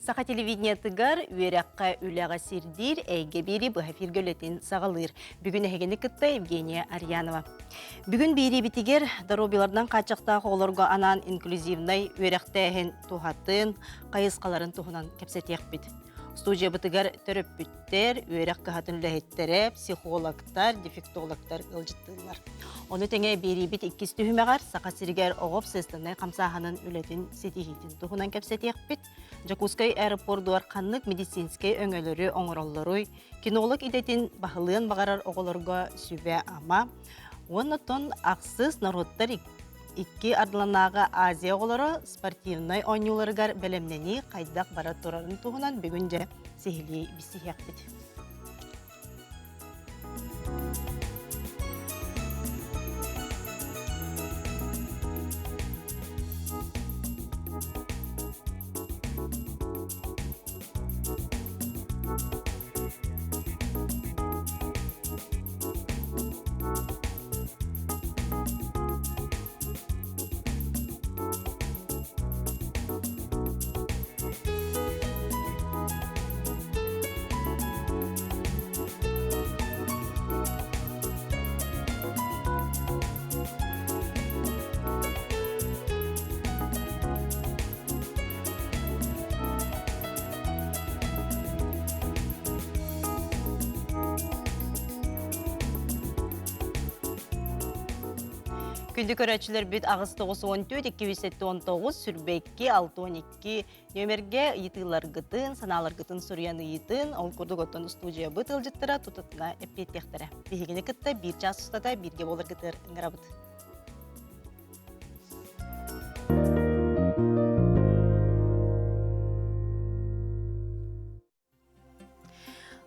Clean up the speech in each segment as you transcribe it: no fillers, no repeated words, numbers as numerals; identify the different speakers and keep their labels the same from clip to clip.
Speaker 1: Саха телевидениетыгар үөрэххэ үлэҕэ сирдиир эйгэ биэрии быһа эфиргэ үлэтин саҕалыыр. Бүгүн эһигини кытта Евгения Арьянова. Бүгүн биэриибитигэр доруобуйаларынан хааччахтаах оҕолорго анаан инклюзивнай үөрэхтээһин туһатын, хайысхаларын туһунан кэпсэтиэхпит. Студиябытыгар төрөппүттэр, үөрэх кыһатын үлэһиттэрэ, психологтар, дефектологтар ыалдьыттыыллар. Ону тэҥэ биэриибит иккис түһүмэҕэр Саха сиригэр оҕо общественнай хамсааһынын үлэтин ситиһиитин туһунан кэпсэтиэхпит. Дьокуускай аэропордугар ханнык медицинскэй өҥөлөрү оҥороллоруй, кинолог идэтин баһылыан баҕарар оҕолорго сүбэ-ама уонна тон ахсыс норуоттар икки ардыланааҕы Азия оҕолоро спортивнай оонньууларыгар бэлэмнэнии хайдах бара турарын туһунан бүгүн дьэ сиһилии билсиһиэхпит. Күндү көрөөччүлэрбит 894 279 сүрбэкки 62 Нүөмэргэ ыйытыыларгытын, санааларгытын суруйан ыйытын, ол курдук оттон устуудьуйабыт ыалдьыттара тутатына эппиэттиэхтэрэ. Биһигини кытта биир чаас устата бииргэ буоларгытыгар ыҥырабыт.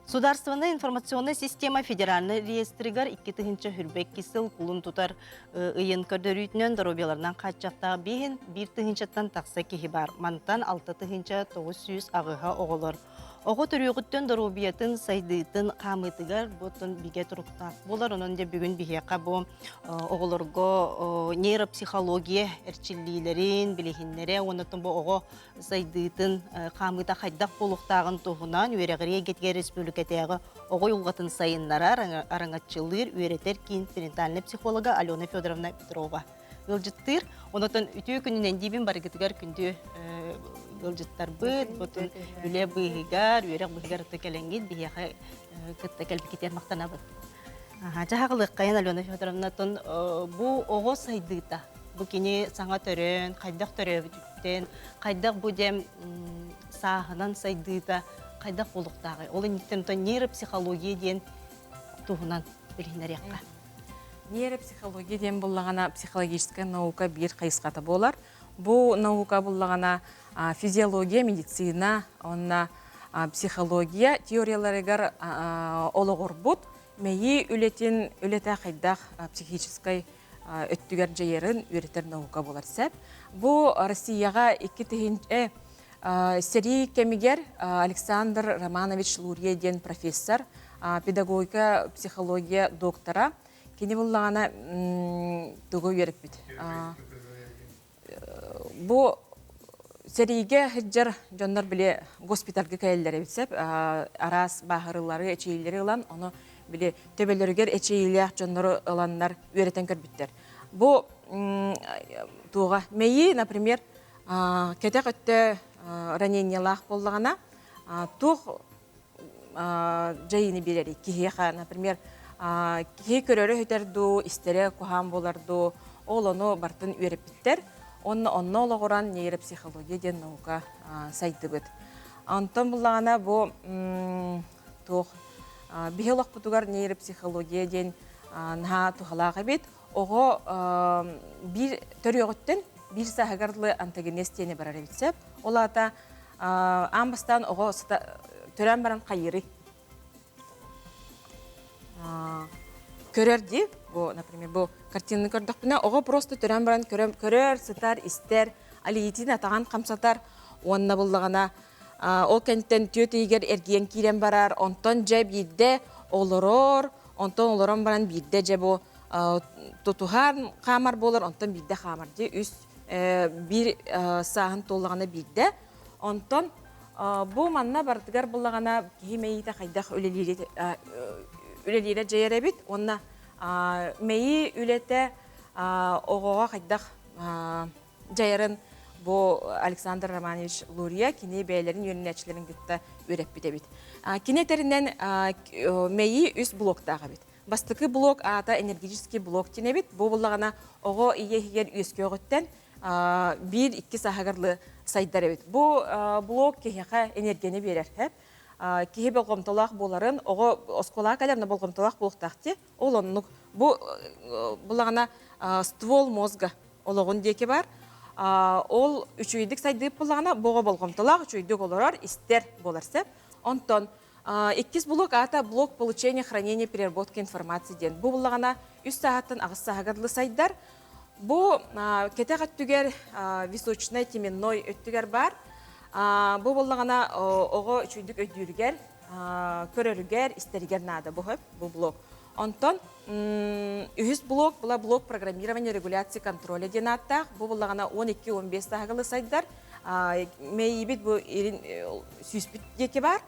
Speaker 1: Сударственная информационная система федеральнай реестригэр 2022 сыл кулун тутар ыйын көрдөрүүтүнэн доруобуйаларынан хааччахтаах биһин биир тыһыынчаттан тахса киһи бар. Мантан 6908 оҕолор. Оҕо төрүөҕүттэн доруобуйатын сайдыытын хаамыытыгар бутун бигэ туруктаах буолар. Онон дьэ бүгүн биһиэхэ бу оҕолорго нейропсихология эрчиллиилэрин билиһиннэрэ уонна бу оҕо сайдыытын хаамыыта хайдах буолуохтааҕын туһунан үөрэҕирии эйгэтигэр республикатааҕы оҕо уйулҕатын сайыннарар, араҥаччылыыр, үөрэтэр киин перинатальнай психолога Алена Федоровна Петрова ыалдьыттыыр. Онотон үтүө күнүнэн диибин барыгытыгар күндү ыалдьыттарбыт, бутун үлэ быыһыгар, үөрэх быыһыгар ытта кэлэҥҥит биһиэхэ кытта кэлбиккитигэр махтанабыт. Дьаһаҕылыаххайын Алена Федоровна, бу оҕо сайдыыта, бу кини саҥа төрөөн, хайдах төрөөбүтүттэн, хайдах бу дьэм сааһынан сайдыыта хайдах буолуохтааҕый? Ол инниттэн нейропсихология диэн туһунан билиһиннэриэххэ.
Speaker 2: Нейропсихология диэн буллаҕына психологическая наука биир хайысхата буолар. Бу наука буллаҕына физиология, медицина уонна психология теорияларыгар олоҕурбут мэйии үлэтин үлэтэ хайдах психическай өттүгэр дьайарын үөрэтэр наука буолар сөп. Бу Россияҕа икки тыһыынча сэрии кэмигэр Александр Романович Лурье диэн профессор, педагогика, психология доктора. Кини буллаҕына тугу үөрэппит? Бу сэриигэ сылдьар дьоннор били госпитальга кэлэллэр эбит сөп. Араас бааһырыылары, эчэйиилэри ылан, ону били төбөлөрүгэр эчэйиилээх дьоннору ыланнар үөрэтэн көрбүттэр. Бу туоҕа мэйии, например, кэтэх өттө ранениелаах буоллаҕына, туох дьайыыны биэрэрий киһиэхэ, например, киһи көрөрө сүтэр дуу, истэрэ куһаан буолар дуу, ол ону барытын үөрэппиттэр. Онно онно олоҕуран нейропсихология диэн наука сайдыбыт. Онтон буллаҕына бу туох биһи олохпутугар нейропсихология диэн наһаа туһалаах эбит. Оҕо биир төрүөҕүттэн биир сааһыгар дылы антагонист диэни барар эбит сөп. Ол аата аан бастаан оҕо төрөөн баран хайыырый? Көрөр дии. Бу, например, бу картинаны көрдөхпүнэ, оҕо просто төрөөн баран көрөр, сытар, истэр, алиитин атаҕын хамсатар уонна буллаҕына ол кэнниттэн түөрт ыйыгар эргийэн киирэн барар, онтон дьэ биирдэ олорор, онтон олорон баран биирдэ дьэ бу тутуһан хаамар буолар, онтон биирдэ хаамар дии үс биир сааһын туоллаҕына биирдэ. Онтон Бу манна барытыгар буллаҕына киһи мэйиитэ хайдах үлэлиирэ дьайар эбит уонна мэйии үлэтэ оҕоҕо хайдах дьайарын бу Александр Романович Лурия кини бэйэлэрин үөрэнээччилэрин кытта үөрэппит эбит. Кини этэринэн мэйии үс блоктаах эбит. Бастакы блок аата энергетический блок диэн эбит. Бу буллаҕына оҕо ийэ иһигэр үөскүөҕүттэн биир-икки сааһыгар сайдар эбит. Бу блок киһиэхэ энергияны биэрэр. Киһи болҕомтолоох буоларын, оҕо оскуолаҕа кэлэр болҕомтолоох буолуохтаах дии. Ол оннук. Бу булаҕына ствол мозга олоҕун диэки бар. Ол үчүгэйдик сайдыып буллаҕына, бу оҕо болҕомтолоох, үчүгэйдик олорор, истэр буолар сөп. Онтон иккис блок аата блок получения, хранения, переработки информации диэн. Бу буллаҕына үс сааһыттан аҕыс сааһыгар дылы сайдар. Бу кэтэх өттүгэр височнай теменной өттүгэр баар. Бу буллаҕына оҕо үчүгэйдик өйдүүрүгэр, көрөрүгэр, истэригэр наада бу бу блок. Онтон үһүс блок була блок программирования, регуляции, контроля диэн ааттаах. Бу буллаҕына 12-15 сааһыгар сайдар. Мэйиибит бу ирин сүүспүт диэки баар.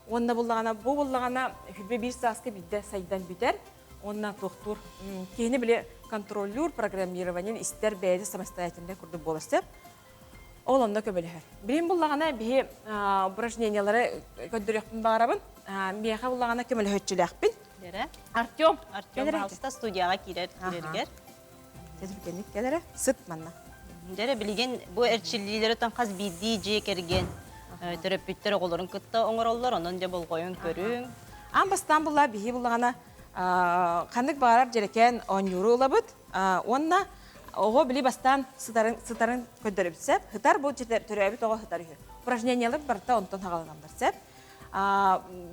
Speaker 2: Уонна буллаҕына бу буллаҕына хүбэ биир сааска биирдэ сайдан бүтэр. Уонна туохтуур киһини били контроллуур программированиен истэр бэйэтэ самостоятельный курдук буолар сөп. Ол онно көмөлөһөр. Билин буллаҕына биһи упражнениялары көрдөрүөхпүн баҕарабын. Миэхэ буллаҕына көмөлөһөччүлээхпин.
Speaker 1: Дэрэ.
Speaker 2: Артем.
Speaker 1: Артем Алста студияҕа киирэр киирэригэр.
Speaker 2: Түргэнник кэлэрэ. Сыт манна.
Speaker 1: Дэрэ билигин бу эрчиллиилэри тон хас биирдии дьиэ кэргэн төрөппүттэр оҕолорун кытта оҥороллор, онон дьэ болҕойон көрүҥ.
Speaker 2: Аан бастаан булла биһи буллаҕына ханнык баҕарар дьэрэкээн оонньууру ылабыт уонна оҕо били бастаан сытарын сытарын көрдөрөбүт сөп. Сытар бу төрөөбүт оҕо сытар үһү. Упражнениялар барыта онтон хаҕаланаллар сөп.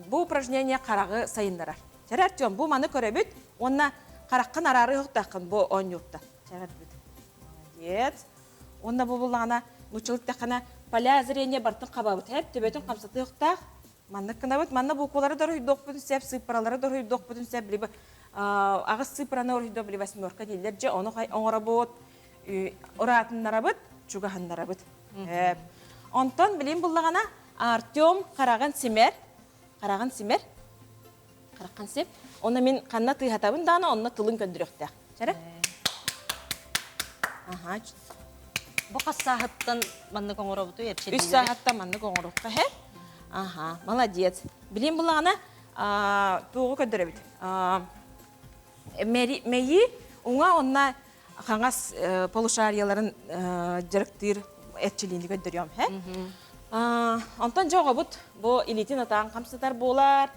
Speaker 2: Бу упражнение хараҕы сайыннарар. Чэрэ Артем, бу маны көрөбүт уонна хараххын араары ыһыктааххын бу оонньуурта. Чэрэрбит. Молодец. Уонна бу буллаҕына нууччалык поля зрения бартын хабабыт. Хэп төбөтүн хамсатыахтаах. Маннык гынабыт. Манна буквалары да уруһуйдуохпутун сөп, сыыппаралары да уруһуйдуохпутун сөп. Либо аҕыс сыыппараны уруһуйдуох, либо восьмерка дииллэр. Дьэ, ону оҥоробут, ураатыннарабыт, чугаһыннарабыт. Онтон билин буллаҕына Артем хараҕын симэр, хараҕын симэр, хараххан сип. Онно мин ханна тыыһатабын даҕаны, онно тылын көрдөрүөхтээх. Чэрэ? Аха.
Speaker 1: Бу хас сааһыттан маннык оҥоробутуй
Speaker 2: Үс сааһыттан маннык оҥоруохха һэ. Аха, молодец. Билин булаҕына туоҕу көрдөрөбүт. Мэйи уҥа онна хаҥас полушарияларын дьарыктыыр эрчилиини көрдөрүөм һэ. Онтон дьэ оҕобут бу илиитин атаҕын хамсатар буолар,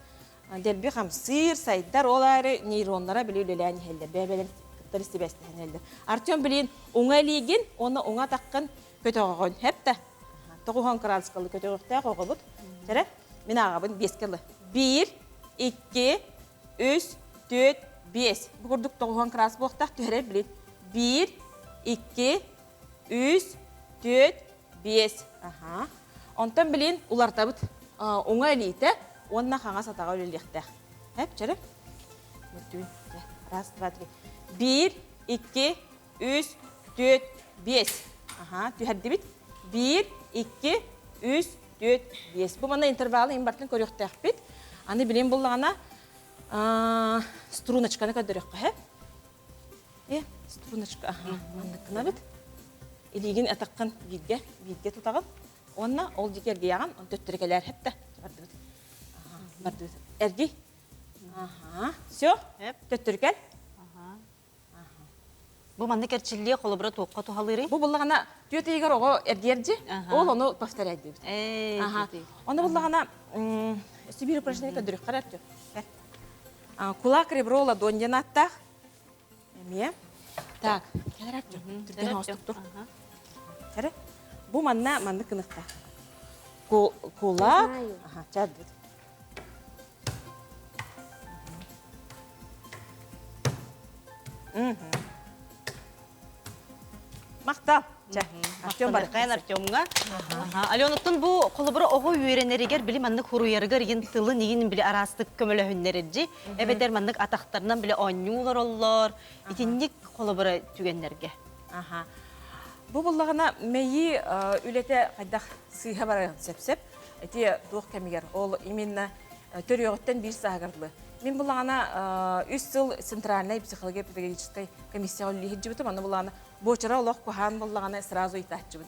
Speaker 2: дэлби хамсыыр, сайдар, ол аайы нейроннара били үлэлээн иһэллэр, бэйэ-бэйэлэрин кытта сибээстэһэн иһэллэр. Артем билин уҥа илиигин уонна уҥа атаххын көтөҕөҕүн, һэп да? Тоҕуһан кыраадыскалы көтөҕүөхтээх оҕобут. Чэрэ, мин ааҕабын биэскэ ылы. Биир, икки, үс, түөрт, биэс. Бу курдук тоҕуһан кыраас буолуохтаах түһэрэр билин. Биир, икки, үс, түөрт, биэс. Аха. Онтон билин улартабыт уҥа илиитэ уонна хаҥас атаҕа үлэлиэхтээх. Хэп, чэрэ. Бүттүбүн. Раз, два, три. Биир, икки, үс, түөрт, биэс. Аха, түһэрдибит. Биир, икки, үс, түөрт, биэс. Бу манна интервалы иһин бартын көрүөхтээхпит. Аны билин буллаҕына струночканы көрдөрүөххэ һэ. Э, струночка, аха, маннык гынабыт. Илиигин атаххын бииргэ, бииргэ тутаҕын. Уонна ол диэки эргийэҕин, он төттөрү кэлээр хэптэ. Бардыбыт. Бардыбыт. Эргий. Аха. Все. Төттөрү кэл.
Speaker 1: Бу маннык эрчиллиэ холобура туохха туһалыырый?
Speaker 2: Бу буллаҕына түөрт ыйыгар оҕо эргийэрдьи, ол ону повторяйдыыбыт. Ону буллаҕына Сибиир упражнение көрдөрүөххэ эрэ Кулак ребро ладонь диэн ааттаах. Эмиэ. Так, кэлэр Артем. Түргэн оҥостук Кэрэ. Бу манна маннык гыныахтаах. Кулак. Аха, чаадбыт. Махтал.
Speaker 1: Артем Барыкайын Артемҥа. Аленаттан бу холобура оҕо үөрэнэригэр били маннык хуруйарыгар игин тылын игин били араастык көмөлөһүннэрэрдьи эбэтэр маннык атахтарынан били оонньуу олороллор итинник холобура түгэннэргэ.
Speaker 2: Аха. Бу буллаҕына мэйии үлэтэ хайдах сыыһа барарын сөп-сөп. Ити туох кэмигэр ол именно төрүөҕүттэн биир сааһыгар дылы. Мин булаҕана үс сыл Центральной психология педагогическай комиссияҕа үлэлии сылдьыбытым. Аны булаҕана буочара олох куһаан буоллаҕына сразу ыйытааччыбын.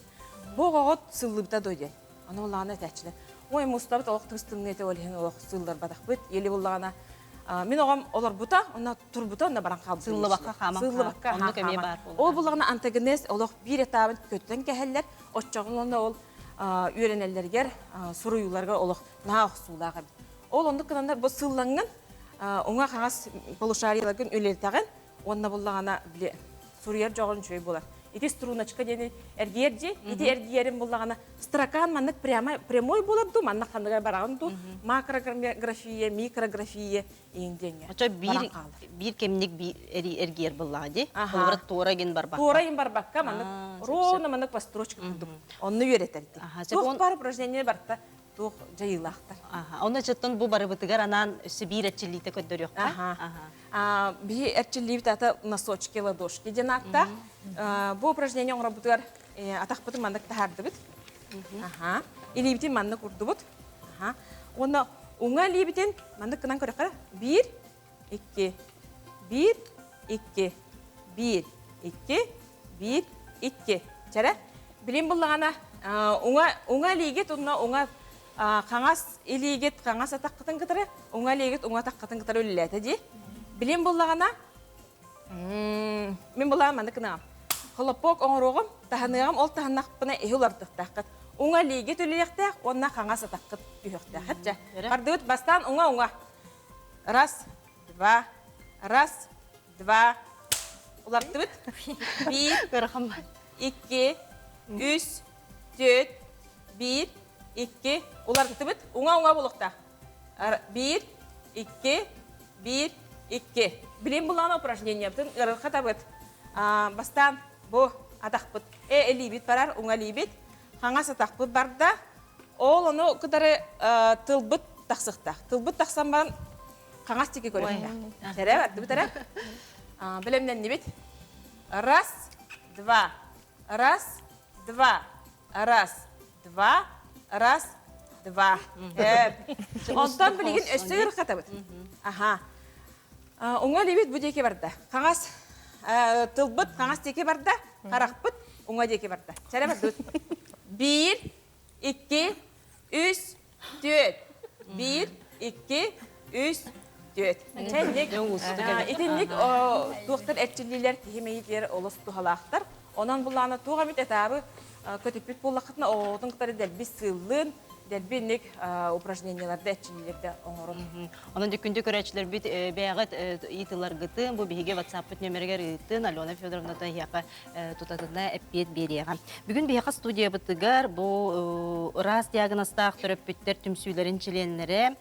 Speaker 2: Бу оҕоҕут сыллыбыта дуо диэн. Аны буллаҕына этээччилэр. Ой, мустабыт олох тыс тымныы этэ ол иһин олох сыылларбатахпыт. Или буллаҕына мин оҕом олорбута, онно турбута, онно баран хаалбыта.
Speaker 1: Сыллыбакка хааман
Speaker 2: Сыллыбакка
Speaker 1: оннук эмиэ баар буолар.
Speaker 2: Ол буллаҕына антагонез олох биир этабын көтүтэн кэһэллэр. Оччоҕун онно ол үөрэнэллэригэр, суруйууларга олох наһаа охсуулаах эбит. Ол оннук гынаннар бу сыллаҥҥын уҥа-хаҥас полушарияларгын үлэлэтэҕин уонна буллаҕына били суруйар дьоҕун үчүгэй буолар. Ити струночка диэни эргийэр дии. Ити эргийэрин буллаҕына строкан маннык прямо прямой буолар дуу, маннык ханныгар бараҕын дуу, макрография, микрография иин диэҥҥэ.
Speaker 1: Очо биир биир кэмник эргийэр буллаҕа дии. Холобура туора гин барбакка.
Speaker 2: Туора гин барбакка маннык ровно маннык по строчке курдук. Онну үөрэтэрди. Туох бар упражнение барта туох дьайыылаахтар.
Speaker 1: Онно четтон бу барыбытыгар анаан өссө биир эрчиллиитэ көрдөрүөххэ.
Speaker 2: Биһи эрчиллиибит ата носочки ладошки диэн ааттаах. Бу упражнение оҥоробутугар атахпытын маннык таһаардыбыт. Илиибитин маннык урдубут. Уонна уҥа илиибитин маннык гынан көрөххө биир, икки, биир, икки, биир, икки, биир, икки. Чэрэ, билин буллаҕына уҥа уҥа илиигит уонна уҥа хаҥас илиигит хаҥас атаххытын кытары, уҥа илиигит уҥа атаххытын кытары үлэлээтэ дии. Билин буллаҕына мин булаҕым маннык гынаҕым. Хлопок оҥоруоҕум, таһыныаҕым, ол таһыннахпына иһи улардыхтааххыт. Уҥа илиигит үлэлиэхтээх уонна хаҥас атаххыт түһүөхтээх. Чэ, бардыбыт бастаан уҥа-уҥа. Раз, два, раз, два. Улартыбыт. Биир, икки, үс, түөрт, биир, икки. Улартыбыт. Уҥа-уҥа буолуохтаах. Биир, икки, биир, икки. Билим булаан упражнениябытын ыарырҕатабыт. Бастаан бу атахпыт э илиибит барар, уҥа илиибит. Хаҥас атахпыт барда. Ол ону кытары тылбыт тахсыахтаах. Тылбыт тахсан баран хаҥас диэки көрүөхтээх. Эрэ бардыбыт эрэ. Бэлэмнэннибит. Раз, два, раз, два, раз, два, раз, два. Онтон билигин өссө ыарахатабыт. Аха. Уҥа илиибит бу диэки барда. Хаҥас тылбыт хаҥас диэки барда, харахпыт уҥа диэки барда. Чэрэ бардыбыт. Биир, икки, үс, түөрт. Биир, икки, үс, түөрт. Чэнник, итинник туохтар эрчиллиилэр киһи мэйиитигэр олус туһалаахтар. Онон булаана туох эмит этабы көтүппүт буоллаххытына оҕоҕутун кытары дэлби сыыллыын, дэлби инник упражнениеларда эрчиллиилэрдэ оҥорун.
Speaker 1: Онон дьэ күндү көрөөччүлэрбит бэйэҕит ыйытыыларгытын бу биһиги WhatsApp-пыт нүөмэригэр ыытын Алена Федоровна эһиэхэ тутатына эппиэт биэриэҕэ. Бүгүн биһиэхэ студиябытыгар бу ыраас диагнозтаах төрөппүттэр түмсүүлэрин чилиэннэрэ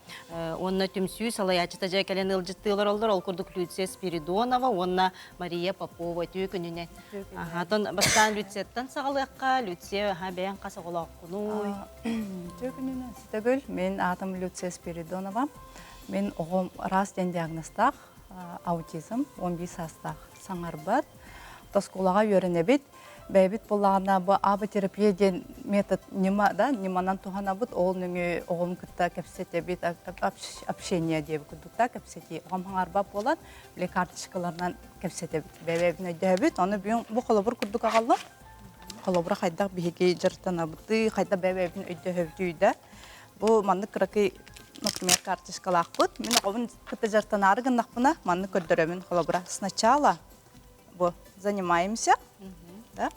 Speaker 1: уонна түмсүү салайааччыта дьэ кэлэн ыалдьыттыы олороллор. Ол курдук Люция Спиридонова уонна Мария Попова үтүө күнүнэн. Аһатон бастаан Люцияттан саҕалыахха. Люция, аха бэйэҥ хас оҕолооххунуй?
Speaker 3: Үтүө күнүнэн Ситэгүл. Мин аатым Люция Спиридонова. Мин оҕом ыраас диэн диагнозтаах аутизм, 11 саастаах саҥарбат. Оскуолаҕа үөрэнэбит. Бэйэбит буоллаҕына бу аботерапия диэн метод ньыма да ньыманан туһанабыт. Ол нөҥүө оҕом кытта кэпсэтэбит, общение диэбит курдук да кэпсэтии. Оҕом хаҥарбат буолан, били карточкаларынан кэпсэтэбит. Бэйэбин өйдөһөбүт. Ону бүгүн бу холобур курдук аҕаллым. Холобура хайдах биһиги дьарыктанабытый, хайдах бэйэбин өйдөһөбүтүй да. Бу маннык кыракый, например, карточкалаахпыт. Мин оҕобун кытта дьарыктанаары гыннахпына, маннык көрдөрөмүн холобура. Сначала бу занимаемся, да?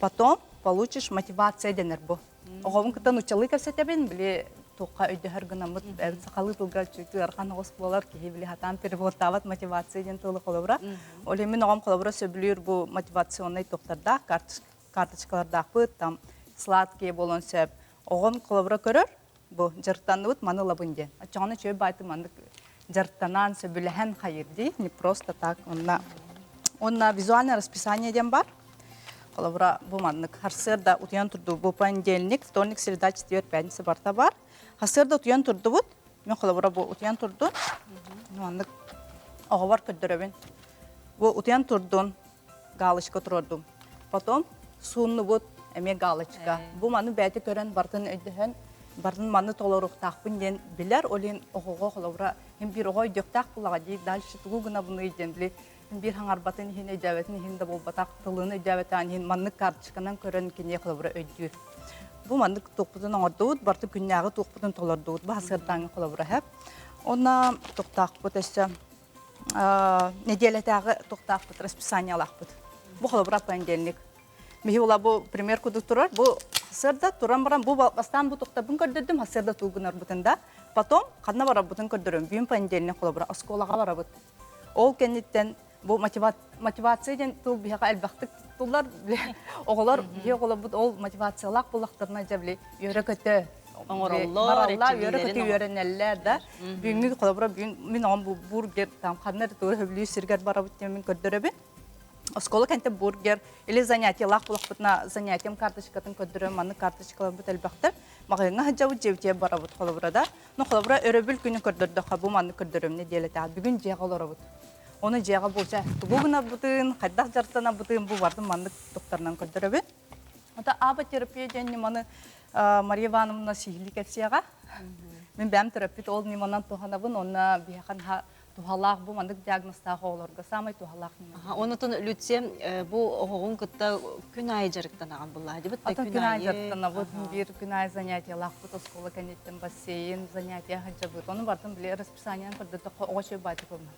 Speaker 3: Потом получишь мотивация дэнэр бу. Оҕобун кытта нууччалыы кэпсэтэбин, били туохха өйдөһөр гынаммыт, сахалыы тылга ыарахан оҕус буолар, киһи били хатаан переводтаабат мотивация диэн тылы холобура. Ол иһин мин оҕом холобура сөбүлүүр бу мотивационнай туохтардаах, карточкалардаахпыт, там сладкие буолуон сөп. Оҕом холобура көрөр, бу дьарыктанныбыт, маны ылабын диэн. Оччоҕуна үчүгэй баайты маннык дьарыктанаан, сөбүлэһэн хайыр дии, не просто так. Онна, онна визуальное расписание диэн бар. Холобура, бу маннык сарсыарда утуйан турдубут. Бу понедельник, вторник, среда, четверг, пятница барта бар. Сарсыарда утуйан турдубут. Мен холобура бу утуйан турдун. Маннык оҕобор көрдөрөбүн. Бу утуйан турдун, галочка туруордум. Потом сууннубут, эмиэ галочка. Бу маны бэйэтэ көрөн, барытын өйдөһөн. Барын маны толоруохтаахпын диэн билэр, ол иһин оҕоҕо холобура мин биир оҕо өйдүөхтээх буоллаҕа дии, дальше тугу гынабыный диэн били биир хаҥарбатын иһин, өйдөөбөтүн иһин да буолбатах, тылын өйдөөбөтөҕүн иһин маннык карточканан көрөн кини холобура өйдүүр. Бу маннык туохпутун оҥордубут, барыта күннээҕи туохпутун толордубут, бу сарсыардааҥҥы холобура һэп. Уонна туохтаахпыт өссө нэдиэлэтээҕи туохтаахпыт расписаниелаахпыт. Бу холобура понедельник. Биһи ула бу пример кудук турар. Бу сырда туран баран бу бастаан бу тухтабын көрдөрдүм, сырда туу гынарбытын да. Потом ханна барарбытын көрдөрөм. Бүгүн понедельник холобура оскуолаҕа барабыт. Ол кэнниттэн бу мотивация диэн тыл биһиэхэ элбэхтик туттуллар. Оҕолор биһи оҕолорбут ол мотивациялаах буоллахтарына дьэ били үөрэ-көтө
Speaker 1: оҥороллор,
Speaker 3: үөрэ-көтө үөрэнэллэр да. Бүгүҥҥү холобура бүгүн мин оҕом бу бургер там ханна эрэ тугу сөбүлүүр сиргэр барабыт диэн мин көрдөрөбүн. Оскуола кэнтэ бургер или занятиелаах буоллахпытына занятием карточкатын көрдөрөм, маннык карточкаларбыт элбэхтэр. Маҕаһыыҥҥа сылдьабыт, дьиэбитигэр барабыт холобура да. Ну, холобура, өрөбүл күнү көрдөрдөххө, бу маннык көрдөрөм нэдиэлэтээҕи. Бүгүн дьиэҕэ олоробут. Ону дьиэҕэ буолча тугу гынарбытын, хайдах дьарыктанарбытын бу бардым маннык тухтарынан көрдөрөбүн. Ата аба-терапия диэн ньыманы Мария Ивановна сиһилии кэпсиэҕэ. Мин бэйэм төрөппүт ол ньыманан туһанабын, уонна биһиэхэ туһалаах бу маннык диагнозтаах оҕолорго саамай туһалаах ньыма.
Speaker 1: Онутун Люция бу оҕоҕун кытта күн аайы дьарыктанаҕын буллаа дибит
Speaker 3: Атын күн аайы дьарыктанабыт, биир күн аайы занятиелаахпыт оскуола кэнниттэн бассейн занятия сылдьабыт. Ону бартын били расписаниянан көрдөрдөххө оҕо үчүгэй баайдык ылына.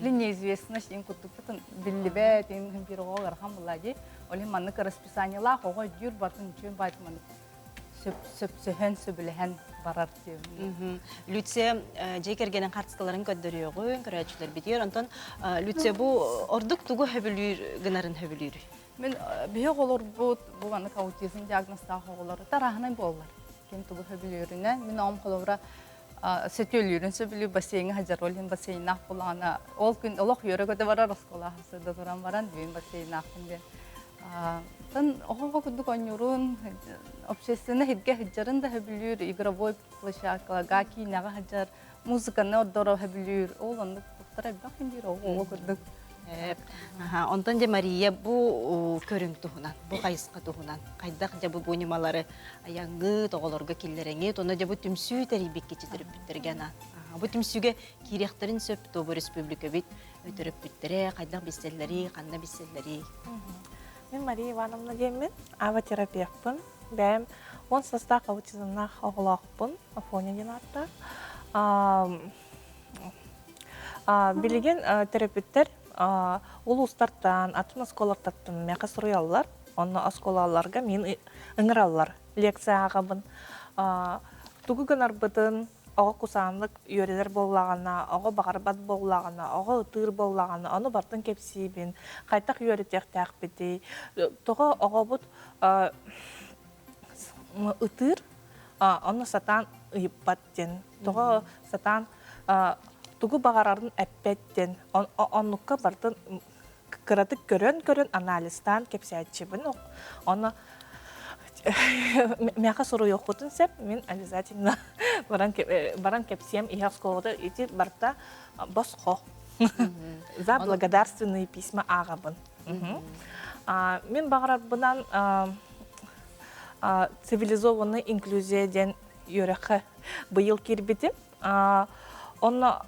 Speaker 3: Били неизвестность иин курдукпутун биллибэт, иин биир оҕо ыарахан буллаа дии. Ол иһин маннык расписаниелаах оҕо өйдүүр бартын үчүгэй баайдык маннык сөпсөһөн, сөбүлэһэн барар диэбин.
Speaker 1: Люция дьиэ кэргэнин хартыскаларын көрдөрүөҕүн, көрөөччүлэрбитигэр. Онтон Люция бу ордук тугу сөбүлүүр гынарын сөбүлүүрүй?
Speaker 3: Мин биһи оҕолорбут бу маннык аутизм диагнозтаах оҕолор тарааһынай буоллар. Ким тугу сөбүлүүрүнэн, мин оҕом холобура сөтүөлүүрүн сөбүлүүр, бассейҥа сылдьар, ол иһин бассейнаах буоллаҕына, ол күн олох үөрэ-көтө барар оскуолаҕа сырда туран баран, бүгүн бассейнаахпын диэн Тан оһоҕо курдук оонньуурун, общественнай сиргэ сылдьарын да сөбүлүүр, игровой площадкаларга киинэҕэ сылдьар, музыканы ордоро сөбүлүүр. Ол оннук туттар элбэх диир оҕо курдук.
Speaker 1: Онтон дьэ Мария бу көрүҥ туһунан, бу хайысха туһунан хайдах дьэ бу ньымалары айаҥҥыт, оҕолорго киллэрэҥҥит, онно дьэ бу түмсүү тэрийбиккит төрөппүттэргэ анаан. Бу түмсүүгэ киириэхтэрин сөп дуо бу республикабыт төрөппүттэрэ хайдах билсэллэрий, ханна билсэллэрий?
Speaker 4: Мин Мария Ивановна диэммин, ава-терапевпын. Бэйэм 10 састаах аутизмнаах оҕолоохпун, Афоня диэн ааттаах. Билигин төрөппүттэр улуустартан, атын оскуолалартан миэхэ суруйаллар. Онно оскуолаларга мин ыҥыраллар, лекция ааҕабын. Тугу гынарбытын, оҕо кусааннык үөрэнэр буоллаҕына, оҕо баҕарбат буоллаҕына, оҕо ытыыр буоллаҕына, ону барытын кэпсиибин, хайдах үөрэтиэхтээхпитий, тоҕо оҕобут ытыыр, ону сатаан ыйыппат диэн, тоҕо сатаан тугу баҕарарын эппэт диэн, оннукка барытын кыратык көрөн-көрөн анализтаан кэпсээччибин. Ону миэхэ суруйуоххутун сөп, мин обязательно баран, баран кэпсиэм иһэ оскуолата ити барыта босхо. За благодарственные письма ааҕабын. Мин баҕарарбынан цивилизованный инклюзия диэн үөрэххэ быйыл киирбитим. Онно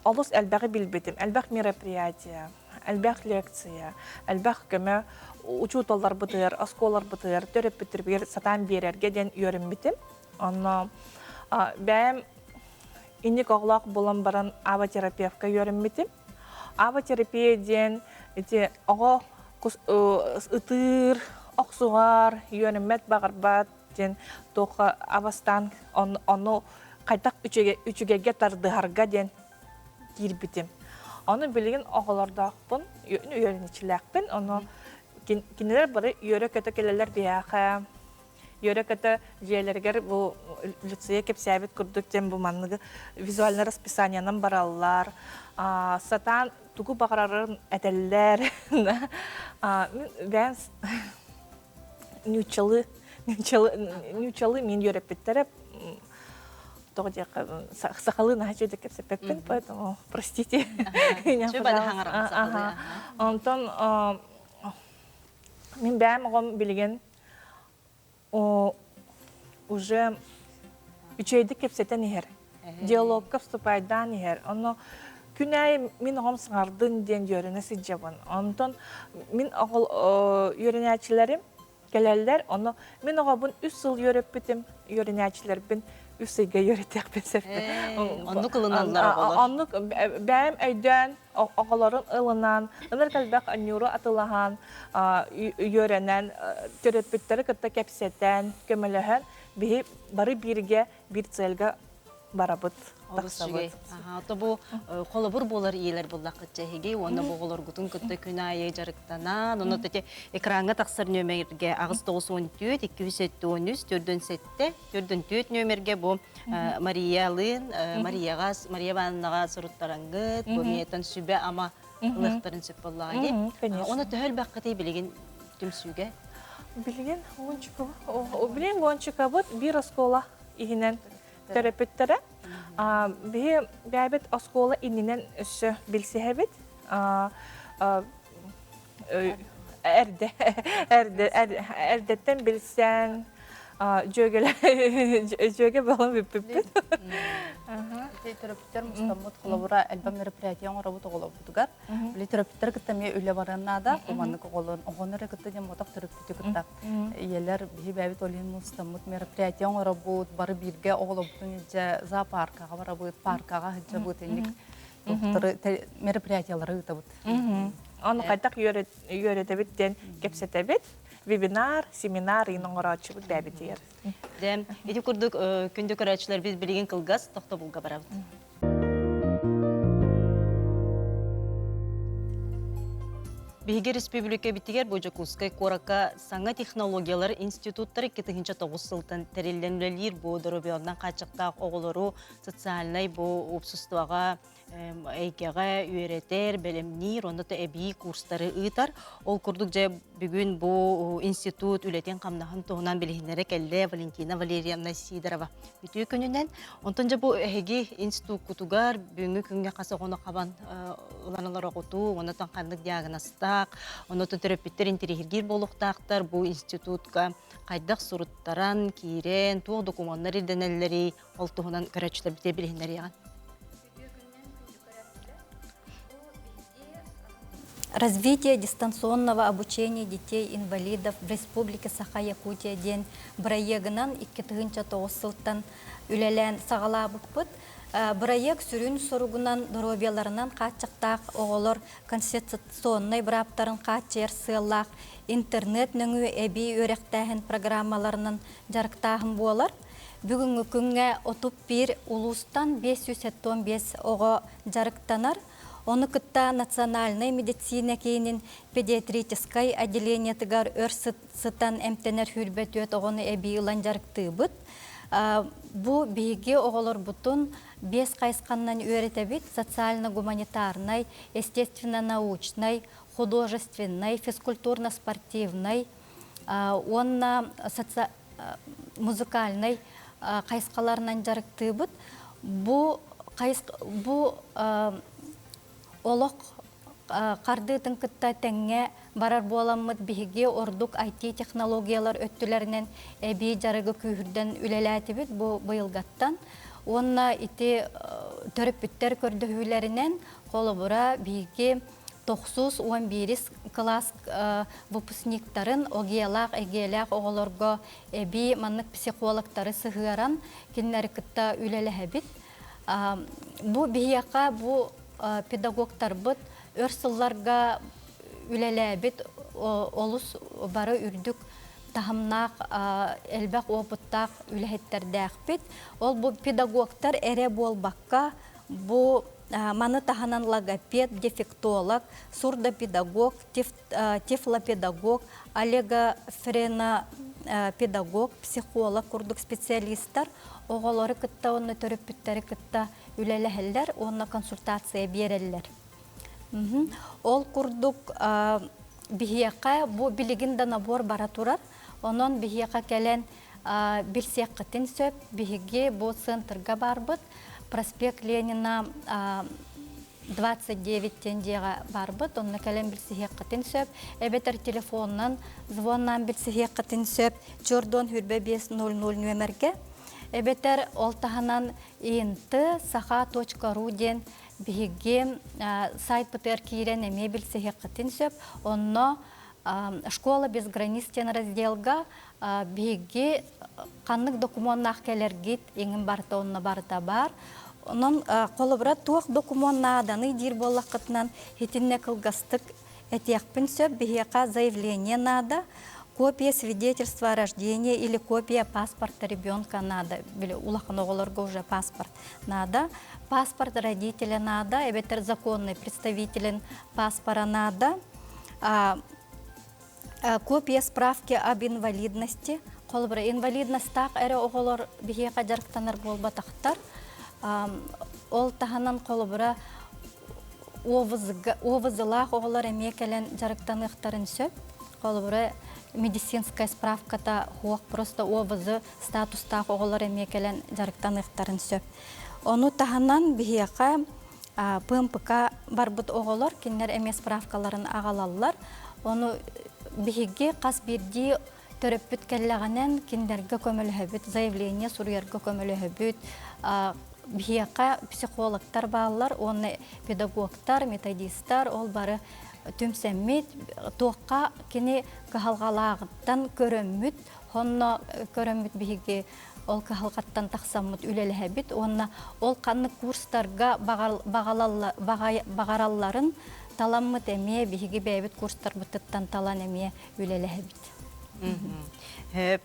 Speaker 4: олус элбэҕи билбитим, элбэх мероприятие, элбэх лекция, элбэх көмө учууталларбытыгар, оскуолаларбытыгар, төрөппүттэрбитигэр сатаан биэрэргэ диэн үөрэммитим. Онно бэйэм инник оҕолоох буолан баран ава-терапевка үөрэммитим. Ава-терапия диэн ити оҕо ытыыр, охсуһар, үөрэммэт, баҕарбат диэн туохха абастаан ону хайдах үчүгэйгэ тардыһарга диэн киирбитим. Ону билигин оҕолордоохпун, үөрэничилээхпин. Ону кинилэр бары үөрэ-көтө кэлэллэр биһиэхэ. Үөрэ-көтө дьиэлэригэр бу Люция кэпсээбит курдук диэн бу манныгы визуальное расписаниенан бараллар. Сатаан тугу баҕарарын этэллэр. Мин бэйэм ньууччалыы ньууччалыы мин үөрэппиттэрэ тоҕо диэххэ сахалыы наһаа үчүгэйдик кэпсэппэппин поэтому простите онтон мин бэйэм оҕом билигин уже. Үчүгэйдик кэпсэтэн иһэр. Диалогка вступайдаан иһэр. Онно күн аайы мин оҕом саҥардын диэн үөрэнэ сылдьабын. Онтон мин оҕол үөрэнээччилэрим кэлэллэр. Ону мин оҕобун үс сыл үөрэппитим, үөрэнээччилэрбин үс ыйга үөрэтиэхпин сөп.
Speaker 1: Оннук ылыналлар оҕолор.
Speaker 4: Оннук бэйэм өйдөөн, оҕолорун ылынан, ынырык элбэх анньууру атылаһан, үөрэнэн, төрөппүттэри кытта кэпсэтэн, көмөлөһөн, биһи бары бииргэ биир цельга барабыт, тахсабыт.
Speaker 1: Ото бу холобур буолар ийэлэр буллаххытча эһиги уонна бу оҕолоргутун кытта күн аайы дьарыктанан, онно тете экраҥҥа тахсар нүөмэргэ 894 273 407 404 нүөмэргэ бу Мариялыын Марияҕа Мария Ивановнаҕа суруттарангыт, бу миэтэн сүбэ-ама ылыахтарын сөп буоллаҕа дии. Оны төһө элбэххитий билигин түмсүүгэ?
Speaker 4: Билигин билигин уончукабыт биир оскуола иһинэн төрөппүттэрэ. Биһи бэйэбит оскуола иннинэн өссө билсиһэбит. Эрдэ эрдэ эрдэттэн билсэн дьүөгэлэр дьүөгэ буолан бүппүппүт.
Speaker 3: Төрөппүттэр мустаммыт холобура элбэх мероприятие оҥоробут оҕолорбутугар. Били төрөппүттэр кытта эмиэ үлэ барыан наада. Маннык оҕолорун оҕону эрэ кытта диэн мотох төрөппүтү кытта ийэлэр биһи бэйэбит олин мустаммыт мероприятие оҥоробут, бары бииргэ оҕолорбутун илдьэ зоопаркаҕа барабыт, паркаҕа сылдьабыт инник мероприятиялары ыытабыт.
Speaker 4: Ону хайдах үөрэтэбит диэн кэпсэтэбит. Вебинар, семинар иин оҥорооччубут бэйэбитигэр.
Speaker 1: Дьэ, ити курдук күндү көрөөччүлэрбит билигин кылгас тохтобулга барабыт. Биһиги республикабитигэр бу Дьокуускай куоракка саҥа технологиялар институттара 2009 сылтан тэриллэн үлэлиир бу доруобуйаларынан хааччахтаах оҕолору социальнай бу уопсустубаҕа эйгэҕэ үөрэтэр, бэлэмниир, онно да эбии курстары ыытар. Ол курдук дьэ бүгүн бу институт үлэтин-хамнаһын туһунан билиһиннэрэ кэллэ Валентина Валерьевна Сидорова. Үтүө күнүнэн. Онтон дьэ бу эһиги институккутугар бүгүҥҥү күҥҥэ хас оҕону хабан ылан олороҕутуу, оннотон ханнык диагнозтаах, оннотон төрөппүттэр интэриэһиргиир буолуохтаахтар бу институтка хайдах суруттаран, киирэн, туох докумуоннар ирдэнэллэрий, ол туһунан көрөөччүлэрбитигэр билиһиннэриэҕин.
Speaker 5: Развитие дистанционного обучения детей-инвалидов в Республике Саха-Якутия диэн бырайыагынан 2009 сылтан үлэлээн саҕалаабыппыт. Бырайыак сүрүн соругунан доруобуйаларынан хааччахтаах оҕолор конституционнай бырааптарын хааччыйар сыаллаах интернет нөҥүө эбии үөрэхтээһин программаларынан дьарыктааһын буолар. Бүгүҥҥү күҥҥэ 31 улуустан 575 оҕо дьарыктанар. Ону кытта Национальнай медицина киинин педиатрическай отделениетыгар өр сытан эмтэнэр 24 оҕону эбии ылан дьарыктыыбыт. Бу биһиги оҕолорбутун биэс хайысханнан үөрэтэбит: социально-гуманитарнай, естественно-научнай, художественнай, физкультурно-спортивнай уонна музыкальнай хайысхаларынан дьарыктыыбыт. Бу бу олох хардыытын кытта тэҥҥэ барар буоламмыт биһиги ордук IT-технологиялар өттүлэринэн эбии дьарыгы күүһүрдэн үлэлээтибит бу быйылгаттан. Уонна ити төрөппүттэр көрдөһүүлэринэн холобура биһиги тохсус уон биирис кылаас выпускниктарын ОГЕ-лаах, ЭГЕ-лээх оҕолорго эбии маннык психологтары сыһыаран кинилэри кытта үлэлэһэбит. Бу биһиэхэ бу педагогтарбыт өр сылларга үлэлээбит олус бары үрдүк таһымнаах элбэх опыттаах үлэһиттэрдээхпит. Ол бу педагогтар эрэ буолбакка бу маны таһынан логопед, дефектолог, сурдопедагог, тифлопедагог, олигофренопедагог, психолог курдук специалистар оҕолору кытта уонна төрөппүттэри кытта үлэлэһэллэр уонна консультация биэрэллэр. Ол курдук биһиэхэ бу билигин да набор бара турар. Онон биһиэхэ кэлэн билсиэххитин сөп. Биһиги бу центрга барбыт. Проспект Ленина 29 диэн дьиэҕэ барбыт. Онно кэлэн билсиһиэххитин сөп. Эбэтэр телефонунан звоннаан билсиһиэххитин сөп. Чордон хүрбэ 5 00 нүөмэргэ. Эбэтэр ол таһынан инт саха.ру диэн биһиги сайтпытыгар киирэн эмиэ билсиһиэххитин сөп. Онно «Школа без границ» диэн разделга биһиги ханнык докумуоннаах кэлэргит иҥин барыта онно барыта баар. Онон холобура туох докумуон нааданый диир буоллаххытынан итиннэ кылгастык этиэхпин сөп. Биһиэхэ заявление надо, копия свидетельства о рождении или копия паспорта ребенка надо. Били улахан оҕолорго уже паспорт надо. Паспорт родителя надо, эбэтэр законный представителин паспора надо. Копия справки об инвалидности. Холобура, инвалидностаах эрэ оҕолор биһиэхэ дьарыктанар буолбатахтар. Ол таһынан холобура ОВЗ-лаах оҕолор эмиэ кэлэн дьарыктаныахтарын сөп. Холобура, медицинская справката суох, просто ОВЗ статустаах оҕолор эмиэ кэлэн дьарыктаныахтарын сөп. Ону таһынан биһиэхэ ПМПК барбыт оҕолор кинилэр эмиэ справкаларын аҕалаллар. Ону биһиги хас биирдии төрөппүт кэллэҕинэн кинилэргэ көмөлөһөбүт, заявление суруйарга көмөлөһөбүт. Биһиэхэ психологтар бааллар уонна педагогтар, методистар ол бары түмсэммит, туохха кини кыһалҕалааҕыттан көрөммүт, онно көрөммүт биһиги ол кыһалҕаттан тахсаммыт үлэлэһэбит уонна ол ханнык курстарга баҕаралларын таламмыт эмиэ биһиги бэйэбит курстарбытыттан талан эмиэ үлэлэһэбит.
Speaker 1: Хөп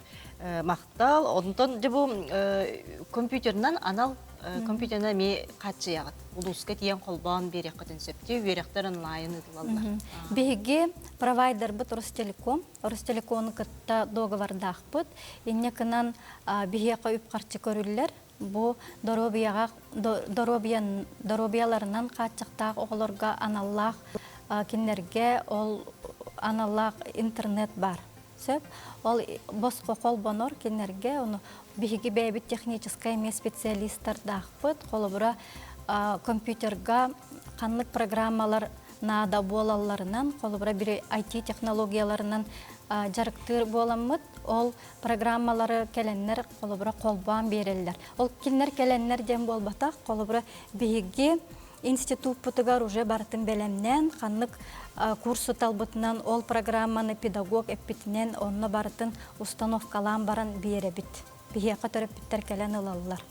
Speaker 1: махтал. Онтон дьэ бу компьютерынан анал компьютерынан эмиэ хааччыйаҕыт. Улууска тиийэн холбоон биэриэххитин сөптүү, үөрэхтэр онлайн ыытылаллар.
Speaker 5: Биһиги провайдербыт Ростелеком. Ростелекону кытта договордаахпыт. Инньэ гынан биһиэхэ үп-харчы көрүллэр. Бу доруобуйаҕа доруобуйаларынан хааччахтаах оҕолорго аналлаах кинилэргэ ол аналлаах интернет баар. Сөп. Ол босхо холбонор кинилэргэ ону биһиги бэйэбит техническай эмиэ специалистардаахпыт. Холобура, компьютерга ханнык программалар наада буолалларынан, холобура, бiri IT-технологияларынан дьарыктыыр буоламмыт, ол программалары кэлэннэр холобура холбоон биэрэллэр. Ол кинилэр кэлэннэр диэн буолбатах, холобура биһиги институппутугар уже барытын бэлэмнээн, ханнык курсу талбытынан ол программаны педагог эппитинэн онно барытын установкалаан баран биэрэбит. Биһиэхэ төрөппүттэр кэлэн ылаллар.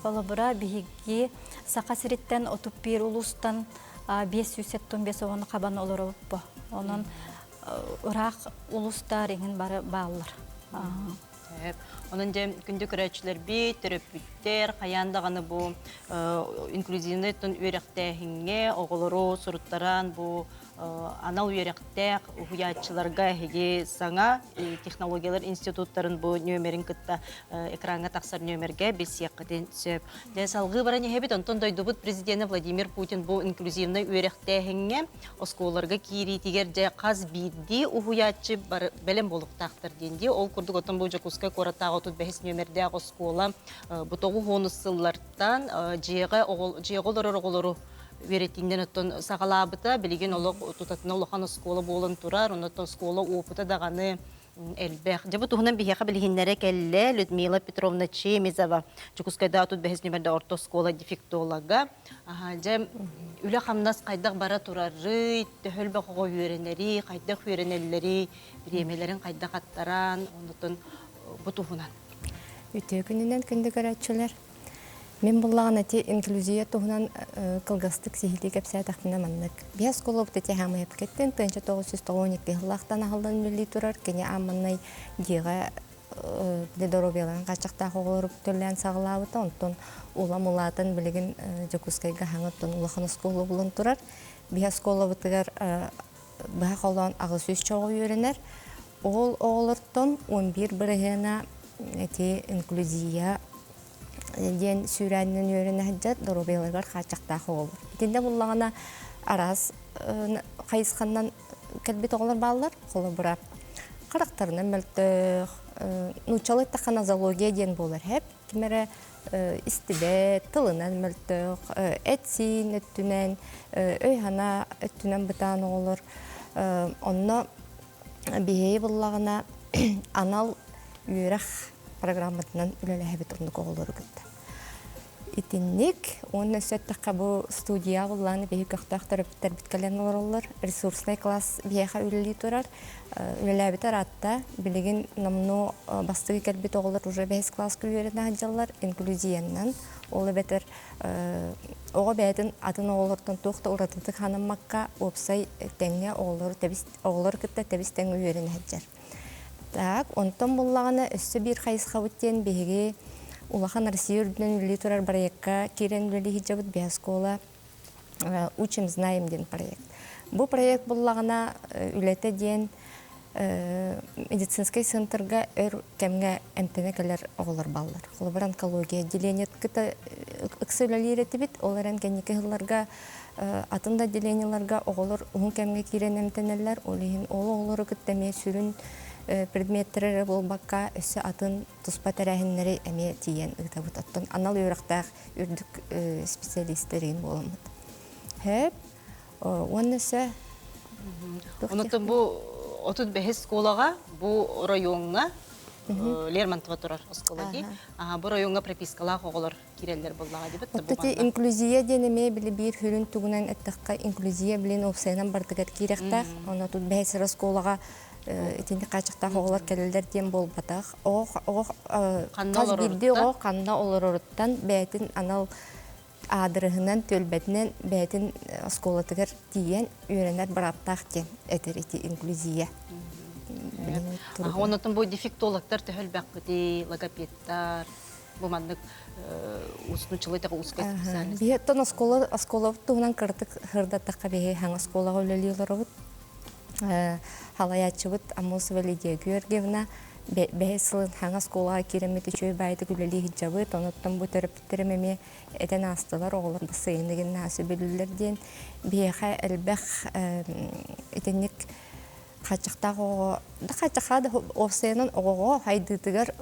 Speaker 5: Холобура, биһиги Саха сириттэн 31 улуустан 575 оҕону хабан олоробуппу. Онон ыраах улуустар иҥин бары бааллар.
Speaker 1: Онон дьэ күндү көрөөччүлэрбит, төрөппүттэр хайаан даҕаны бу инклюзивнай үөрэхтээһиҥҥэ оҕолору суруттаран бу анал үөрэхтээх уһуйааччыларга эһиги саҥа технологиялар институттарын бу нүөмэрин кытта экраҥҥа тахсар нүөмэргэ билсиэххитин сөп. Дьэ салгыы баран иһэбит, онтон дойдубут президенэ Владимир Путин бу инклюзивнай үөрэхтээһиҥҥэ оскуолаларга киириитигэр дьэ хас биирдии уһуйааччы бары бэлэм буолуохтаахтар диэн дии. Ол курдук оттон бу Дьокуускай куораттааҕы 35 нүөмэрдээх оскуола бу 90 сыллартан дьиэҕэ дьиэҕэ олорор оҕолору үөрэтииннэн оттон саҕалаабыта. Билигин олох тутатына улахан оскуола буолан турар. Оннуттан оскуола опыта даҕаны элбэх. Дьэ бу туһунан биһиэхэ билиһиннэрэ кэллэ Людмила Петровна Чемизова, Дьокуускайдааҕы 35 нүөмэрдээх орто оскуола дефектолога. Дьэ үлэ-хамнас хайдах бара турарый, төһө элбэх оҕо үөрэнэрий, хайдах үөрэнэллэрий, бириэмэлэрин хайдах аттаран, оннуттан бу туһунан.
Speaker 6: Үтүө күнүнэн күндү көрөөччүлэр. Мин буллаҕына ити инклюзия туһунан кылгастык сиһилии кэпсээтэхпинэ маннык. Биэс кулубут ити хаамыйапкыттын 1992 сыллаахтан аһыллан үлэлии турар. Кини аамманнай дьиэҕэ доруобуйаларын хааччахтаах оҕолору төлөөн саҕалаабыта. Онтон улам улаатан билигин Дьокуускайга хаҥыттан улахан оскуола булан турар. Биһи оскуолабытыгар быһа холоон 800 чоҕу үөрэнэр. Ол оҕолортон 11 бырыһыана ити инклюзия диэн сүүрээнинэн үөрэнэ сылдьар доруобуйаларыгар хааччахтаах оҕолор. Итиннэ буллаҕына араас хайысханан кэлбит оҕолор бааллар. Холобура, харахтарынан мөлтөх, нууччалыы эттэххэ нозология диэн буолар һэп. Ким эрэ истибэт, тылынан мөлтөх, эт-сиин өттүнэн, өй-санаа өттүнэн бытаан оҕолор. Онно биһиги буллаҕына анал үөрэх программатынан үлэлэһэбит оннук оҕолору кытта. Итинник уонна өссө эттэххэ бу студия буллааны биһи көхтөөх төрөппүттэрбит кэлэн олороллор. Ресурснай класс биһиэхэ үлэлии турар. Үлэлээбитэ ыраатта. Билигин номнуо бастакы кэлбит оҕолор уже бэһис класска үөрэнэ сылдьаллар инклюзиянан. Ол эбэтэр оҕо бэйэтин атын оҕолортон туох да уратытык ханаммакка уопсай тэҥҥэ оҕолору тэбис оҕолору кытта тэбис тэҥҥэ үөрэнэ сылдьар. Так, онтон буллаҕына өссө биир хайысхабыт диэн биһиги улахан Россия үрдүнэн үлэлии турар проекка киирэн үлэлии сылдьабыт биоскуола «Учим, знаем» диэн проект. Бу проект буллаҕына үлэтэ диэн медицинскэй центрга өр кэмҥэ эмтэнэ кэлэр оҕолор бааллар. Холобур, онкология отделениет кытта ыкса үлэлиир этибит. Ол эрэн кэнники сылларга атын да отделениеларга оҕолор уһун кэмҥэ киирэн эмтэнэллэр. Ол иһин ол оҕолору кытта эмиэ сүрүн предметтэр эрэ буолбакка, өссө атын туспа тэрээһиннэри эмиэ тиийэн ыытабыт. Оттон анал үөрэхтээх үрдүк специалистэрин буоламмыт. Хөп. Уонна өссө
Speaker 1: Онутун бу 35 школаҕа бу оройуоҥҥа Лермонтова турар оскуола дии. Бу оройуоҥҥа пропискалаах оҕолор киирэллэр буоллаҕа дибит.
Speaker 6: Оттоти инклюзия диэн эмиэ били биир сүрүн тугунан эттэххэ инклюзия билин уопсайынан бардыгар киирэхтээх. Онно тут бэһис оскуолаҕа итинник хааччахтаах оҕолор кэлэллэр диэн буолбатах. Оҕо хас биирдии оҕо ханна олороруттан бэйэтин анал аадырыһынан, түөлбэтинэн бэйэтин оскуолатыгар тиийэн үөрэнэр бырааптаах диэн этэр ити инклюзия.
Speaker 1: Оннотон бу дефектологтар төһө элбэхпитий, логопедтар, бу маннык устунчулай таҕа узкая специальность.
Speaker 6: Биһиэттэн оскуола оскуола туһунан кыратык сырдаттахха биһи хаҥ оскуолаҕа үлэлии олоробут. Халайааччыбыт Аммосова Лидия Георгиевна бэһис сылын хаҥ оскуолаҕа киирэммит үчүгэй баайдык үлэлии сылдьабыт. Онуттан бу төрөппүттэрим эмиэ этэн аастылар, оҕолор бассейныгын наһаа сөбүлүүллэр диэн. Биһиэхэ элбэх итинник хааччахтаах оҕо да хааччахаа да уопсайынан оҕоҕо хайдыытыгар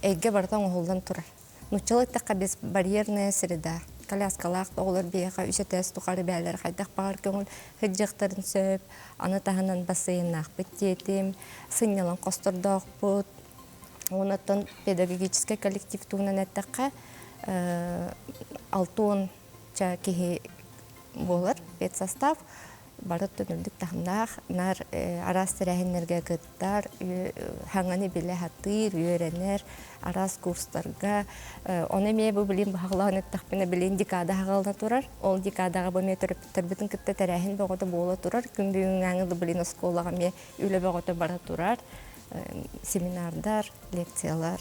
Speaker 6: эйгэ барыта оҥоһуллан турар. Нууччалыы эттэххэ безбарьерная среда. Коляскалаах оҕолор биһиэхэ үс этээс тухары бээлэрэ хайдах баҕар көҥүл сылдьыахтарын сөп. Аны таһынан бассейннаахпыт диэтим, сынньалаҥ хостордоохпут. Онон педагогическай коллектив туһунан эттэххэ, 60 киһи буолар педсостав. Бары түнүлдүк таһымнаах, наар араас тэрээһиннэргэ кыттар, хаҥаны билэ сатыыр, үөрэнэр, араас курстарга. Ону эмиэ бу билин баһаҕалаан эттэхпинэ, билин декада хаҕалана турар. Ол декадаҕа бу эмиэ төрөппүттэрбитин кытта тэрээһин бөҕөтө буола турар. Күн бүгүҥҥээҥи билин оскуолаҕа эмиэ үлэ бөҕөтө бара турар. Семинардар, лекциялар.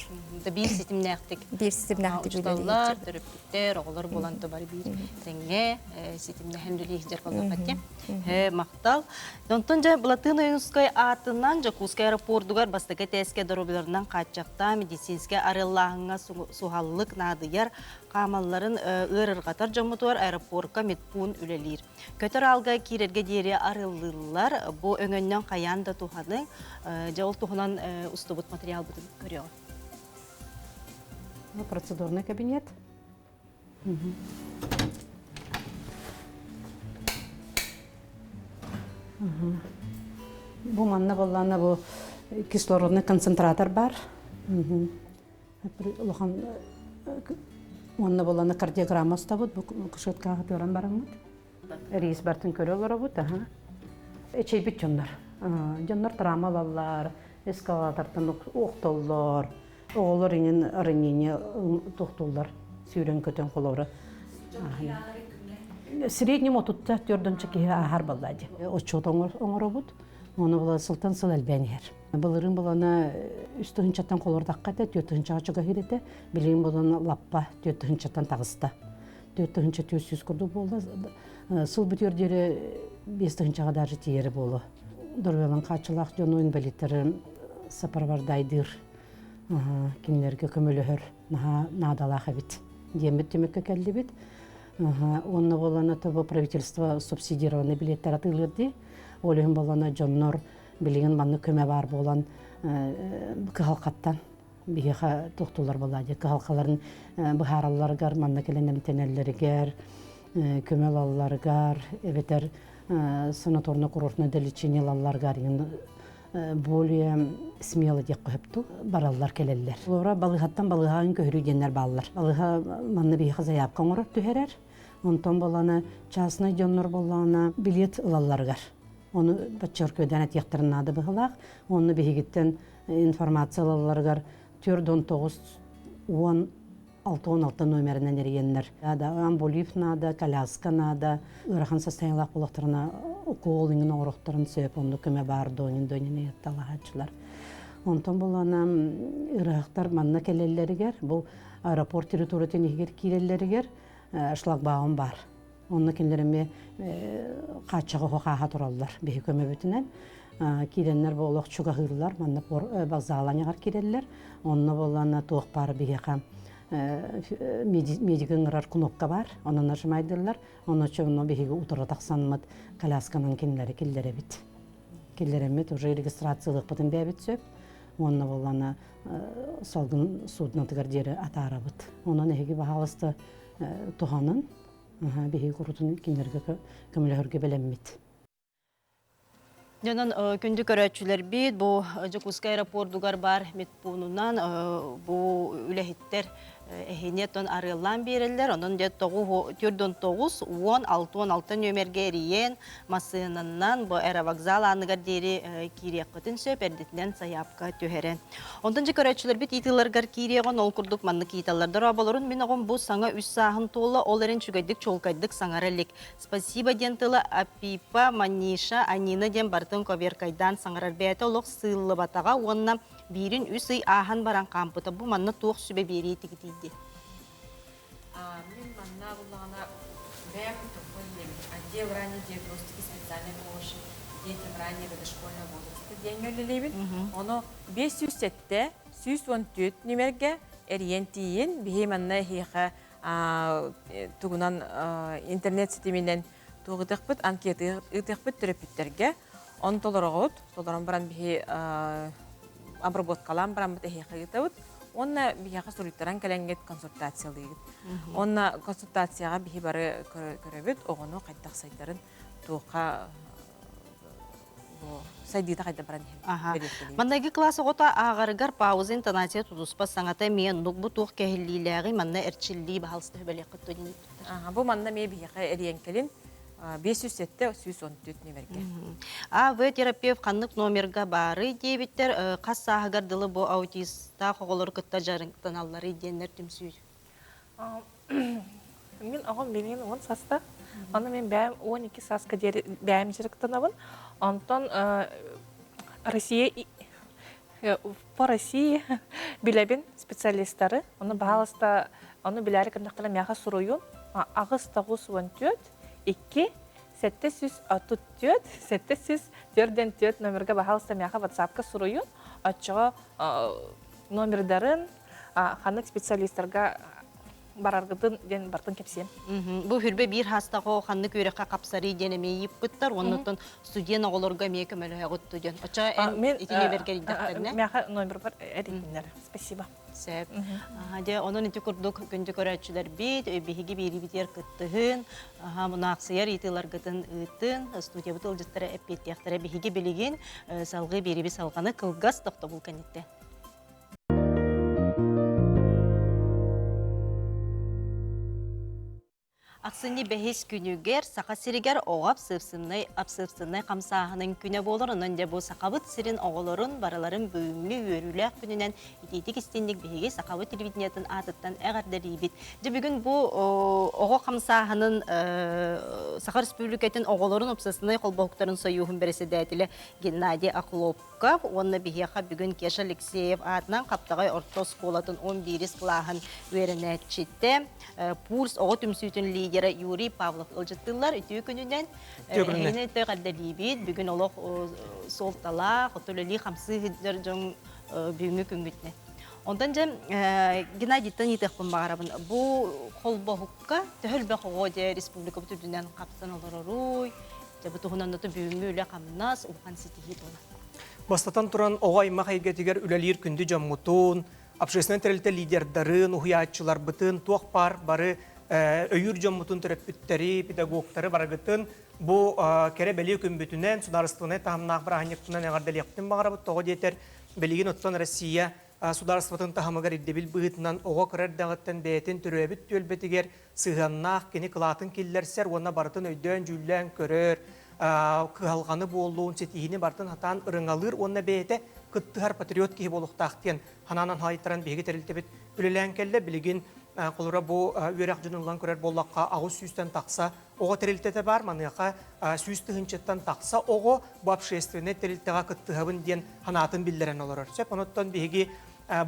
Speaker 1: Биир ситимнээхтик.
Speaker 6: Биир ситимнээхтик
Speaker 1: Учууталлар, төрөппүттэр, оҕолор буолан бары биир тэҥҥэ ситимнэһэн үлэлии сылдьар буоллахха дии. Махтал. Онтон дьэ Былатыан Ойуунускай аатынан Дьокуускай аэропордугар бастакы этээскэ доруобуйаларынан хааччахтаах медицинскэй арыаллааһыҥҥа суһаллык наадыйар хаамалларын ыарырҕатар дьоммутугар аэропорка медпуун үлэлиир. Көтөр аалга киирэргэ диэри арыллыыллар. Бу өҥөннөн хайаан да туһаныҥ. Дьэ ол туһунан устубут материалбытын көрүөҕүҥ.
Speaker 7: Процедурный кабинет. Бу манна боллаана бу кислородный концентратор бар. Улахан уонна боллаана кардиограмма устабыт, бу кушеткаҕа тыыран бараммыт. Рейс бартын көрө олоробут, аха. Эчэйбит дьоннор. Дьоннор травма алаллар, эскалатортан охтоллор, оҕолор иҥин ранение тохтууллар, сүүрэн-көтөн холобура. Среднем отутта төрдөнчө киһи ааһар балла дии. Отчет оҥоробут, оны була сылтан сыл элбээн иһэр. Былырыын булана үс тыһыынчаттан холордахха этэ, 4 тыһыынчаҕа чугаһыыр этэ. Билигин булана лаппа 4 тыһыынчаттан таҕыста. 4 400 курдук буолла. Сыл бүтүөр диэри 5 тыһыынчаҕа даже тиийэрэ буолуо. Доруобуйалан хааччылаах дьону инвалидтары сопровождайдыыр, кинилэргэ көмөлөһөр наһаа наадалаах эбит диэммит түмүккэ кэллибит. Уонна буоллана тобу правительство субсидированный билеттер атыылыыр дии. Ол иһин буоллана дьоннор билигин маннык көмө баар буолан кыһалҕаттан биһиэхэ тохтуулар буолла дии кыһалҕаларын быһааралларыгар манна кэлэн эмтэнэллэригэр көмө ылалларыгар эбэтэр санаторно-курортное лечение ылалларыгар более смело диэххэ сөптүү бараллар кэлэллэр. Олора балыыһаттан балыыһаҕа көһөрүү диэннэр бааллар. Балыыһа манна биһиэхэ заявка оҥорор түһэрэр. Онтон буоллаҕына частнай дьоннор буоллаҕына билет ылалларыгар. Ону подчеркивайдаан этиэхтэрин наада быһыылаах. Онно биһигиттэн информация ылалларыгар 49 10 66 номеринэн эрийэннэр. Надо амбулив надо, коляска надо, ыарахан состояниелаах буоллахтарына укол иҥин оҥоруохтарын сөп, оннук көмө баар дуонин дуонин ыйытталаһааччылар. Онтон булана ыарыһахтар манна кэлэллэригэр, бу аэропорт территориятын иһигэр киирэллэригэр шлагбаум баар. Онно кинилэр эмиэ хааччаҕы хааһа тураллар биһи көмөбүтүнэн. Киирэннэр бу олох чугаһыыллар, манна вокзал аҥаҕар киирэллэр. Онно буоллаана туох баар биһиэхэ медик ыҥырар кнопка баар, онон нажимайдыыллар. Онно чоҥно биһиги утары тахсаммыт колясканан кинилэри киллэрэбит. Киллэрэммит уже регистрациялыахпытын бэйэбит сөп. Уонна буоллаана салгын суднотыгар диэри атаарабыт. Онон эһиги баһаалыста туһанын биһиги курутун кинилэргэ көмөлөһөргө бэлэммит.
Speaker 1: Дьонон күндү көрөөччүлэрбит бу Дьокуускай аэропордугар баар медпуунунан бу үлэһиттэр эһини тон арыаллаан биэрэллэр. Онон дьэ 9 10 16 нүөмэргэ эрийэн массыынанан бу аэровокзал ааныгар диэри киириэххитин сөп эрдэтинэн сайаапка түһэрэн. Онтон дьэ көрөөччүлэрбит ыытыыларыгар киириэҕин ол курдук маннык ыыталлар. Дорооболорун мин оҕом бу саҥа үс сааһын туолла, ол эрэн үчүгэйдик чуолкайдык саҥара илик. Спасибо диэн тыла Апипа, Маниша, Анина диэн барытын коверкайдаан саҥарар бэйэтэ олох сыыллыбатаҕа уонна биирин үс ый ааһан баран хаампыта. Бу манна туох сүбэ биэрии тигитийди?
Speaker 2: Мин манна буллаҕына бэйэм туппун диэбит отдел ранней диагностики специальной помощи детям раннего дошкольного возраста диэҥҥэ үлэлиибин. Ону 507 114 нүмергэ эрийэн тиийин биһи манна эһиэхэ тугунан интернет ситиминэн туох ыытыахпыт анкета ыытыахпыт төрөппүттэргэ он толороҕут толорон баран биһи обработкалаан бараммыт эһиэхэ ыытабыт уонна биһиэхэ суруйтаран кэлэҥҥит консультациялыыгыт уонна консультацияҕа биһи бары көрөбүт оҕону хайдах сайдарын туохха сайдыыта хайда баран иһэр
Speaker 1: Маннайгы класс оҕото ааҕарыгар пауза интонация тутуспат саҥата эмиэ оннук бу туох кэһиллиилээҕий манна эрчиллии баһалыста хүбэлиэххит туонин
Speaker 2: Бу манна эмиэ биһиэхэ эриэн кэлин 507 114 нүмергэ.
Speaker 1: А В терапевт ханнык номерга баарый диэбиттэр хас сааһыгар дылы бу аутистаах оҕолору кытта дьарыктаналларый диэннэр түмсүү.
Speaker 4: Мин оҕом билигин 10 саста. Аны мен бэйэм 12 сааска диэри бэйэм дьарыктанабын. Онтон Россия по России билэбин специалисттары. Ону баһаалыста ону билээри кыннахтара миэхэ суруйун. Аҕыс 94 2 734 744 номерга баһаалыста миэхэ WhatsApp-ка суруйун. Оччоҕо номердарын ханнык специалисттарга бараргытын диэн бартын кэпсиэм.
Speaker 1: Бу хүрбэ биир хаастаҕо ханнык үөрэххэ хапсарый диэн эмиэ ыйыппыттар, оннуттан студент оҕолорго эмиэ көмөлөһөҕүт диэн. Оччо эн ити нүөмэргэ эрийдэхтэринэ?
Speaker 4: Миэхэ номербар эрийдиннэр. Спасибо.
Speaker 1: Сөп. Дьэ, онон ити курдук күндү көрөөччүлэрбит, биһиги биэриибитигэр кыттыһын, мунаахсыйар ыйытыыларгытын ыытын, студиябыт ыалдьыттара эппиэттиэхтэрэ. Биһиги билигин салгыы биэриибит салҕаны кылгас тохтобул кэнниттэн. Ахсынньы бэһис күнүгэр Саха сиригэр оҕо абсыпсыннай хамсааһынын күнэ буолар. Онон дьэ бу Сахабыт сирин оҕолорун барыларын бүгүҥҥү үөрүүлээх күнүнэн итиитик истинник биһиги Сахабыт телевидениетын аатыттан эҕэрдэлиибит. Дьэ бүгүн бу оҕо хамсааһынын Саха Республикатын оҕолорун общественнай холбоһуктарын сойууһун бэрэссэдээтэлэ Геннадий Охлопков уонна биһиэхэ бүгүн Кеша Алексеев аатынан Хаптаҕай орто оскуолатын 11 кылааһын үөрэнээччитэ, Пульс оҕо түмсүүтүн лидера Юрий Павлов ыалдьыттыыллар. Үтүө күнүнэн эһигини эҕэрдэлиибит. Бүгүн олох суолталаах, үлэлии-хамсыы сылдьар дьон бүгүҥҥү күҥҥүтүнэн. Онтон дьэ Геннадийтан ыйытыахпын баҕарабын. Бу холбоһукка төһө элбэх оҕо дьэ республикабыт үрдүнэн хапсан олороруй? Дьэ бу туһунан бүгүҥҥү үлэ-хамнас улахан ситиһии буолар.
Speaker 8: Бастатан туран, оҕо аймах эйгэтигэр үлэлиир күндү дьоммутун, общественнай тэрилтэ лидердарын, уһуйааччыларбытын, туох баар бары өйүүр дьоммутун төрөппүттэри, педагогтары барыгытын бу кэрэ бэлиэ күммүтүнэн, судаарыстыбаннай таһымнаах бырааһынньыкпытынан эҕэрдэлиэхпитин баҕарабыт. Тоҕо диэтэр, билигин оттон Россия судаарыстыбатын таһымыгар ирдэбил быһыытынан оҕо кыра эрдэҕиттэн бэйэтин төрөөбүт түөлбэтигэр сыһыаннаах кини кылаатын киллэрсэр уонна барытын өйдөөн-дьүүллээн көрөр, кыһалҕаны буоллун, ситиһиини барытын сатаан ырыҥалыыр уонна бэйэтэ кыттыһар патриот киһи буолуохтаах диэн ханаанан халайтаран биһиги тэрилтэбит үлэлээн кэллэ. Билигин холобура бу үөрэх дьонун ылан көрөр буоллахха 800-тэн тахса оҕо тэрилтэтэ баар. Маныаха 100 тыһыынчаттан тахса оҕо бу общественнай тэрилтэҕэ кыттыһабын диэн санаатын биллэрэн олорор. Сөп, онуттан биһиги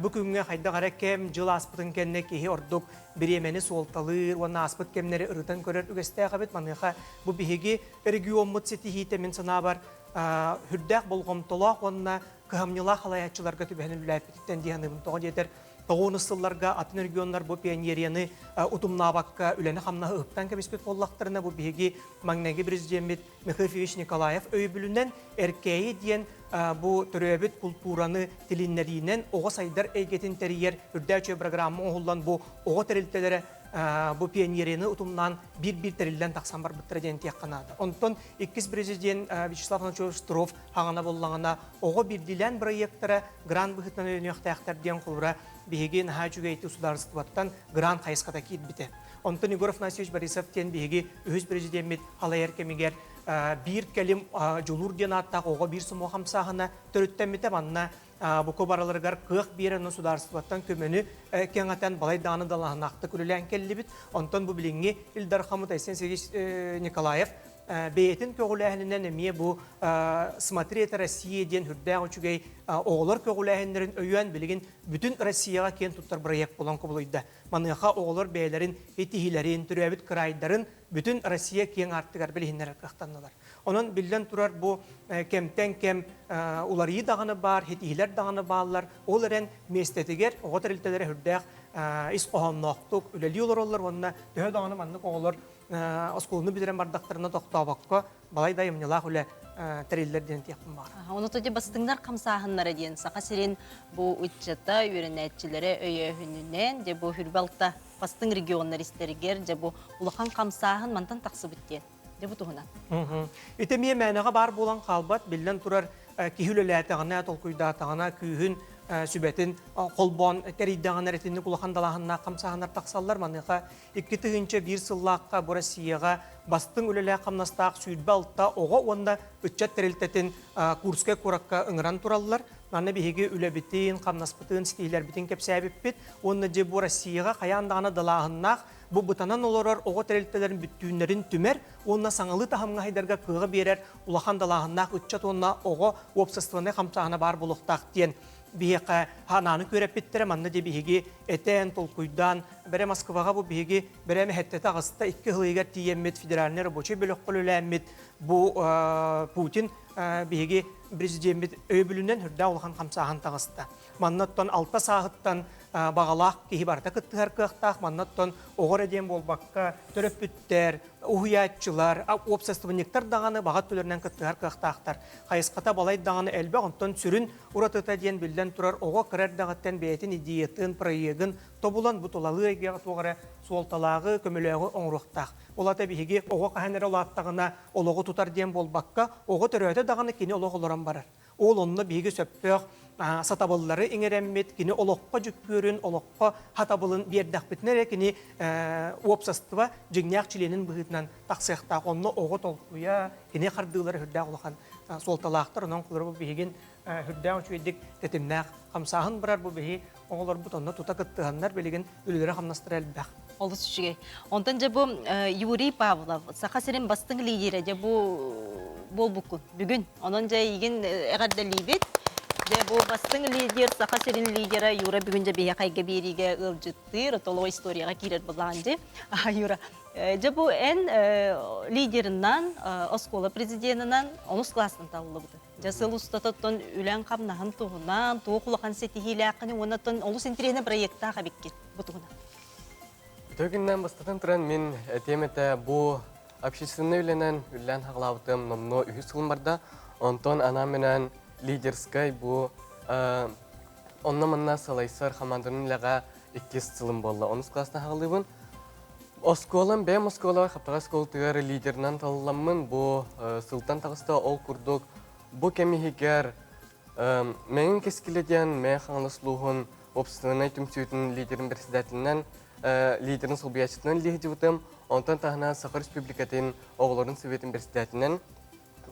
Speaker 8: бу күҥҥэ хайдах эрэ кэм, дьыл ааспытын кэннэ киһи ордук бириэмэни суолталыыр уонна ааспыт кэмнэри ырытан көрөр үгэстээх эбит. Маныаха бу биһиги региоммут ситиһиитэ мин санаабар сүрдээх болҕомтолоох уонна кыһамньылаах халайааччыларга түбэһэн үлэлээппититтэн дии саныыбын. Тоҕо диэтэр, тоҕуонус сылларга атын регионнар бу пионерияны утумнаабакка үлэни-хамнаһы ыһыктан кэбиспит буоллахтарына, бу биһиги маҥнайгы президеммит Михаил Ефимович Николаев өйөбүлүнэн Эркээйи диэн бу төрөөбүт култуураны тилиннэриинэн оҕо сайдар эйгэтин тэрийэр үрдээх үчүгэй программа оҥоһуллан бу оҕо тэрилтэлэрэ бу пионерияны утумнаан биир-биир тэриллэн тахсан барбыттара диэн этиэххэ наада. Онтон иккис президент Вячеслав Анатольевич Штыров хаҥана буоллаҕына оҕо биирдиилээн бырайыактара грант быһыытынан өйөнүөхтээхтэр диэн холобура биһиги наһаа үчүгэй судаарыстыбаттан грант хайысхата киирбитэ. Онтон Егор Афанасьевич Борисов диэн биһиги үһүс президеммит халайар кэмигэр биир кэлим дьулуур диэн ааттаах оҕо биир сомоҕо хамсааһына төрүттэммитэ. Манна буку бараларыгар кыах биэрэн судаарыстыбаттан көмөнү кэҥэтэн балай даҕаны далааһыннаахтык үлэлээн кэллибит. Онтон бу билиҥҥи Ил Дархаммыт Айсен Сергеевич Николаев бэйэтин көҕүлээһининэн эмиэ бу «Смотри, это Россия» диэн үрдээх үчүгэй оҕолор көҕүлээһиннэрин өйөөн билигин бүтүн Россияҕа киэн туттар бырайыак буолан кубулуйда. Маныаха оҕолор бэйэлэрин итиһилэрин, төрөөбүт кыраайдарын бүтүн Россия киэҥ аартыгар билиһиннэрэр кыахтаннылар. Онон биллэн турар бу кэмтэн кэм уларыйыы даҕаны баар, итиһилэр даҕаны бааллар. Ол эрэн миэстэтигэр оҕо тэрилтэлэрэ үрдээх ис хоһоонноохтук үлэлии олороллор уонна төһө даҕаны маннык оҕолор оскуоланы бүтэрэн бардахтарына тохтообокко балай да айымньылаах үлэ тэриллэр диэн этиэхпин баҕар.
Speaker 1: Ону тоди бастыҥнар хамсааһыннара диэн Саха сирин бу ыччата үөрэнээччилэрэ өйөөһүнүнэн дьэ бу хүрбалта бастыҥ регионнар истэригэр дьэ бу улахан хамсааһын мантан тахсыбыт диэн. Дьэ бу туһунан.
Speaker 8: Ити эмиэ мээнэҕэ баар буолан хаалбат, биллэн турар киһи үлэлээтэҕинэ, толкуйдаатаҕына, күүһүн, сүбэтин холбоон тэрийдэҕинэ эрэ итинник улахан далааһыннаах хамсааһыннар тахсаллар. Маныаха 2001 сыллаахха бу Россияҕа бастыҥ үлэлээх-хамнастаах 26 оҕо уонна ыччат тэрилтэтин Курскай куоракка ыҥыран тураллар. Манна биһиги үлэбитин, хамнаспытын, ситиһиилэрбитин кэпсээбиппит. Уонна дьэ бу Россияҕа хайаан даҕаны далааһыннаах бу бытанан олорор оҕо тэрилтэлэрин бүттүүннэрин түмэр уонна саҥалыы таһымҥа хайдарга кыаҕы биэрэр улахан далааһыннаах ыччат уонна оҕо уопсастыбаннай хамсааһына баар буолуохтаах диэн биһиэхэ ханааны күөрэппиттэрэ. Манна дьэ биһиги этэн, толкуйдаан, бэрэ Москваҕа бу биһиги бэрэ мэһэттэтэ аҕыста икки сыл ыйыгар тиийэммит федеральнай рабочай бөлөххө үлэлээммит бу Путин биһиги президеммит өйөбүлүнэн үрдээх улахан хамсааһын таҕыста. Манна оттон алта сааһыттан баҕалаах киһи барыта кыттыһар кыахтаах. Манна оттон оҕо эрэ диэн буолбакка төрөппүттэр, уһуйааччылар, уопсастыбанньыктар даҕаны баҕа өттүлэринэн кыттыһар кыахтаахтар. Хайысхата балай даҕаны элбэх, онтон сүрүн уратыта диэн биллэн турар оҕо кыра эрдэҕиттэн бэйэтин идеятын, проегын тобулан бу тулалыы эйгэҕэ туох эрэ суолталааҕы, көмөлөөҕү оҥоруохтаах. Ол ата биһиги оҕо хаһан эрэ улааттаҕына олоҕу тутар диэн буолбакка, оҕо төрөөтө даҕаны кини олох олорон барар. Ол онно биһиги сөптөөх сатабыллары иҥэрэммит, кини олоххо дьүккүөрүн, олоххо хатабылын биэрдэхпитинэ эрэ кини уопсастыба дьиҥнээх чилиэнин быһыытынан тахсыахтаах. Онно оҕо толкуйа, кини хардыылара үрдээх улахан суолталаахтар. Онон холобур биһигин үрдээх үчүгэйдик тэтимнээх хамсааһын барар бу биһи оҕолорбут онно тута кыттыһаннар билигин үлэлэрэ-хамнастара элбэх.
Speaker 1: Олус үчүгэй. Онтон дьэ бу Юрий Павлов, Саха сирин бастыҥ лидерэ дьэ бу буолбуккун бүгүн. Онон дьэ эйигин эҕэрдэлиибит. Дьэ бу бастыҥ лидер, Саха сирин лидера Юра бүгүн дьэ биһиэхэ эйгэ биэриигэ ыалдьыттыыр, отолоо историяҕа киирэр былаан дьи. Юра, дьэ бу эн лидерынан, оскуола президенынан онус класстан талыллыбытын. Дьэ сыл устатыттан үлэҥ-хамнаһын туһунан, туох улахан ситиһиилээххини уонна олус интэриэһинэй проектаах эбиккин бу туһунан.
Speaker 9: Үтүө күннэн бастатан туран мин этиэм этэ бу общественнай үлэнэн үллээн хаҕалаабытым номнуо үһүс сылым барда. Онтон анаан-минээн лидерскай бу онно-манна салайсар хамаанданын үлэҕэ иккис сылым буолла. Онус класстан хаҕалыыбын. Оскуолам бэйэм оскуолабар Хаптаҕай оскуолатыгар лидеринэн талылламмын бу сылтан таҕыста ол курдук бу кэм иһигэр Мэҥин кэскилэ диэн Мэҥэ Хаҥалас улууһун уопсастыбаннай түмсүүтүн лидерин председателинэн лидерин солбуйааччытынан лиһдьибытым. Онтон таһынан Саха Республикатын оҕолорун советын председателинэн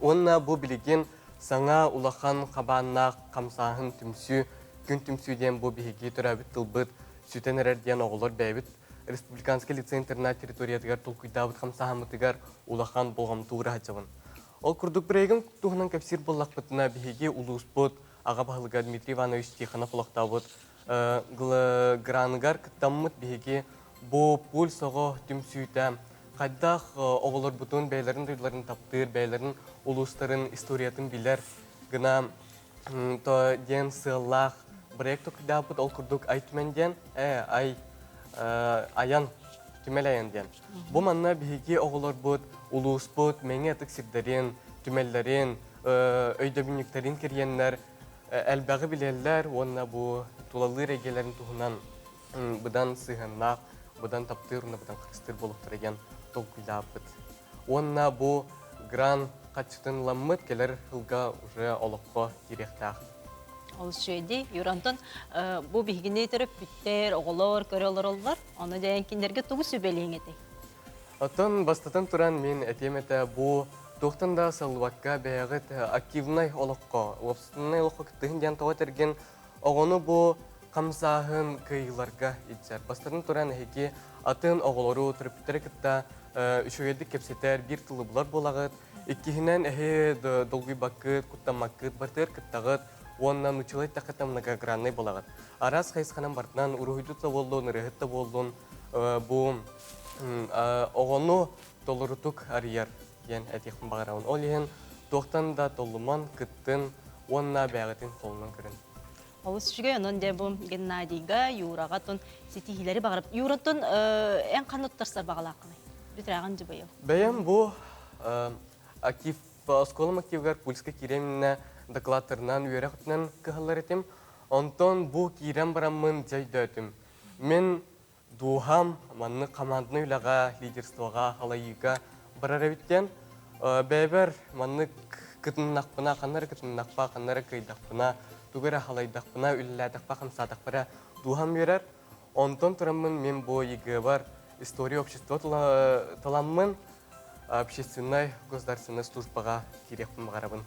Speaker 9: уонна бу билигин саҥа улахан хабааннаах хамсааһын түмсүү күн түмсүү диэн бу биһиги төрөөбүт тылбыт сүтэн эрэр диэн оҕолор бэйэбит республиканский лицей-интернат территориятыгар толкуйдаабыт хамсааһыммытыгар улахан болҕомто уура сылдьабын. Ол курдук бырайыгым туһунан кэпсиир буоллахпытына, биһиги улууспут аҕа баһылыга Дмитрий Иванович Тихонов олохтообут граныгар кыттаммыт биһиги бу пульс оҕо түмсүүтэ хайдах оҕолорбутун бэйэлэрин дойдуларын таптыыр, бэйэлэрин улуустарын историятын билэр гына то диэн сыаллаах проект толкуйдаабыт. Ол курдук Ай Түмэн диэн, Ай Айан түмэл айан диэн. Бу манна биһиги оҕолорбут улууспут мэҥэ ытык сирдэрин, түмэллэрин, өйдөбүнньүктэрин кэрийэннэр элбэҕи билэллэр уонна бу тулалыыр эйгэлэрин туһунан быдан сыһыаннаах, быдан таптыыр уонна быдан харыстыыр буолуохтара диэн толкуйдаабыт. Уонна бу грант хаччытын ыламмыт кэлэр сылга уже олоххо киириэхтээх.
Speaker 1: Ол үчүгэй Юра, онтон бу биһигини төрөппүттэр, оҕолор көрө олороллор. Ону дьайан кинилэргэ тугу сүбэлиэҥ этэй?
Speaker 9: Оттон бастатан туран мин этиэм этэ бу туохтан да саллыбакка бэйэҕит активнай олоххо, уопсастыбаннай олоххо кыттыһын диэн тоҕо этэргин оҕону бу хамсааһын кыайыыларга илдьэр. Бастатан туран эһиги атын оҕолору, төрөппүттэри кытта үчүгэйдик кэпсэтэр, биир тылы булар буолаҕыт. Иккиһинэн эһи долгуйбаккыт, куттаммаккыт, бартыгар кыттаҕыт уонна нуччалыы эттэххэ многограннай буолаҕыт. Араас хайысханан бартынан уруһуйдут да буоллун, ырыаһыт да буоллун, бу оҕону толорутук арыйар диэн этиэхпин баҕарабын. Ол иһин туохтан да толлуман, кыттын уонна бэйэҕитин холунан көрүн.
Speaker 1: Олус үчүгэй, онон дьэ бу Геннадийга, Юраҕа тон ситиһиилэри баҕарабыт. Юраттан эн ханна туттарсар баҕалааххыный? Бүтэрээҕин дьыбайыл.
Speaker 9: Бэйэм бу актив оскуолам активыгар Пульска киирэминэ докладтарынан үөрэх өттүнэн кыһаллар этим. Онтон бу киирэн бараммын дьэ өйдөөтүм. Мин дууһам маннык команднай үлэҕэ, лидерствоҕа, халайыыга барар эбит диэн бэйэбэр маннык кытыннахпына, ханна эрэ кытыннахпа, ханна эрэ кыайдахпына, тугу эрэ халайдахпына, үлэлээтэхпэ, хамсаатахпына дууһам үөрэр. Онтон тураммын мин бу ЕГЭ-бар история общества таламмын общественнай государственнай службаҕа киириэхпин баҕарабын.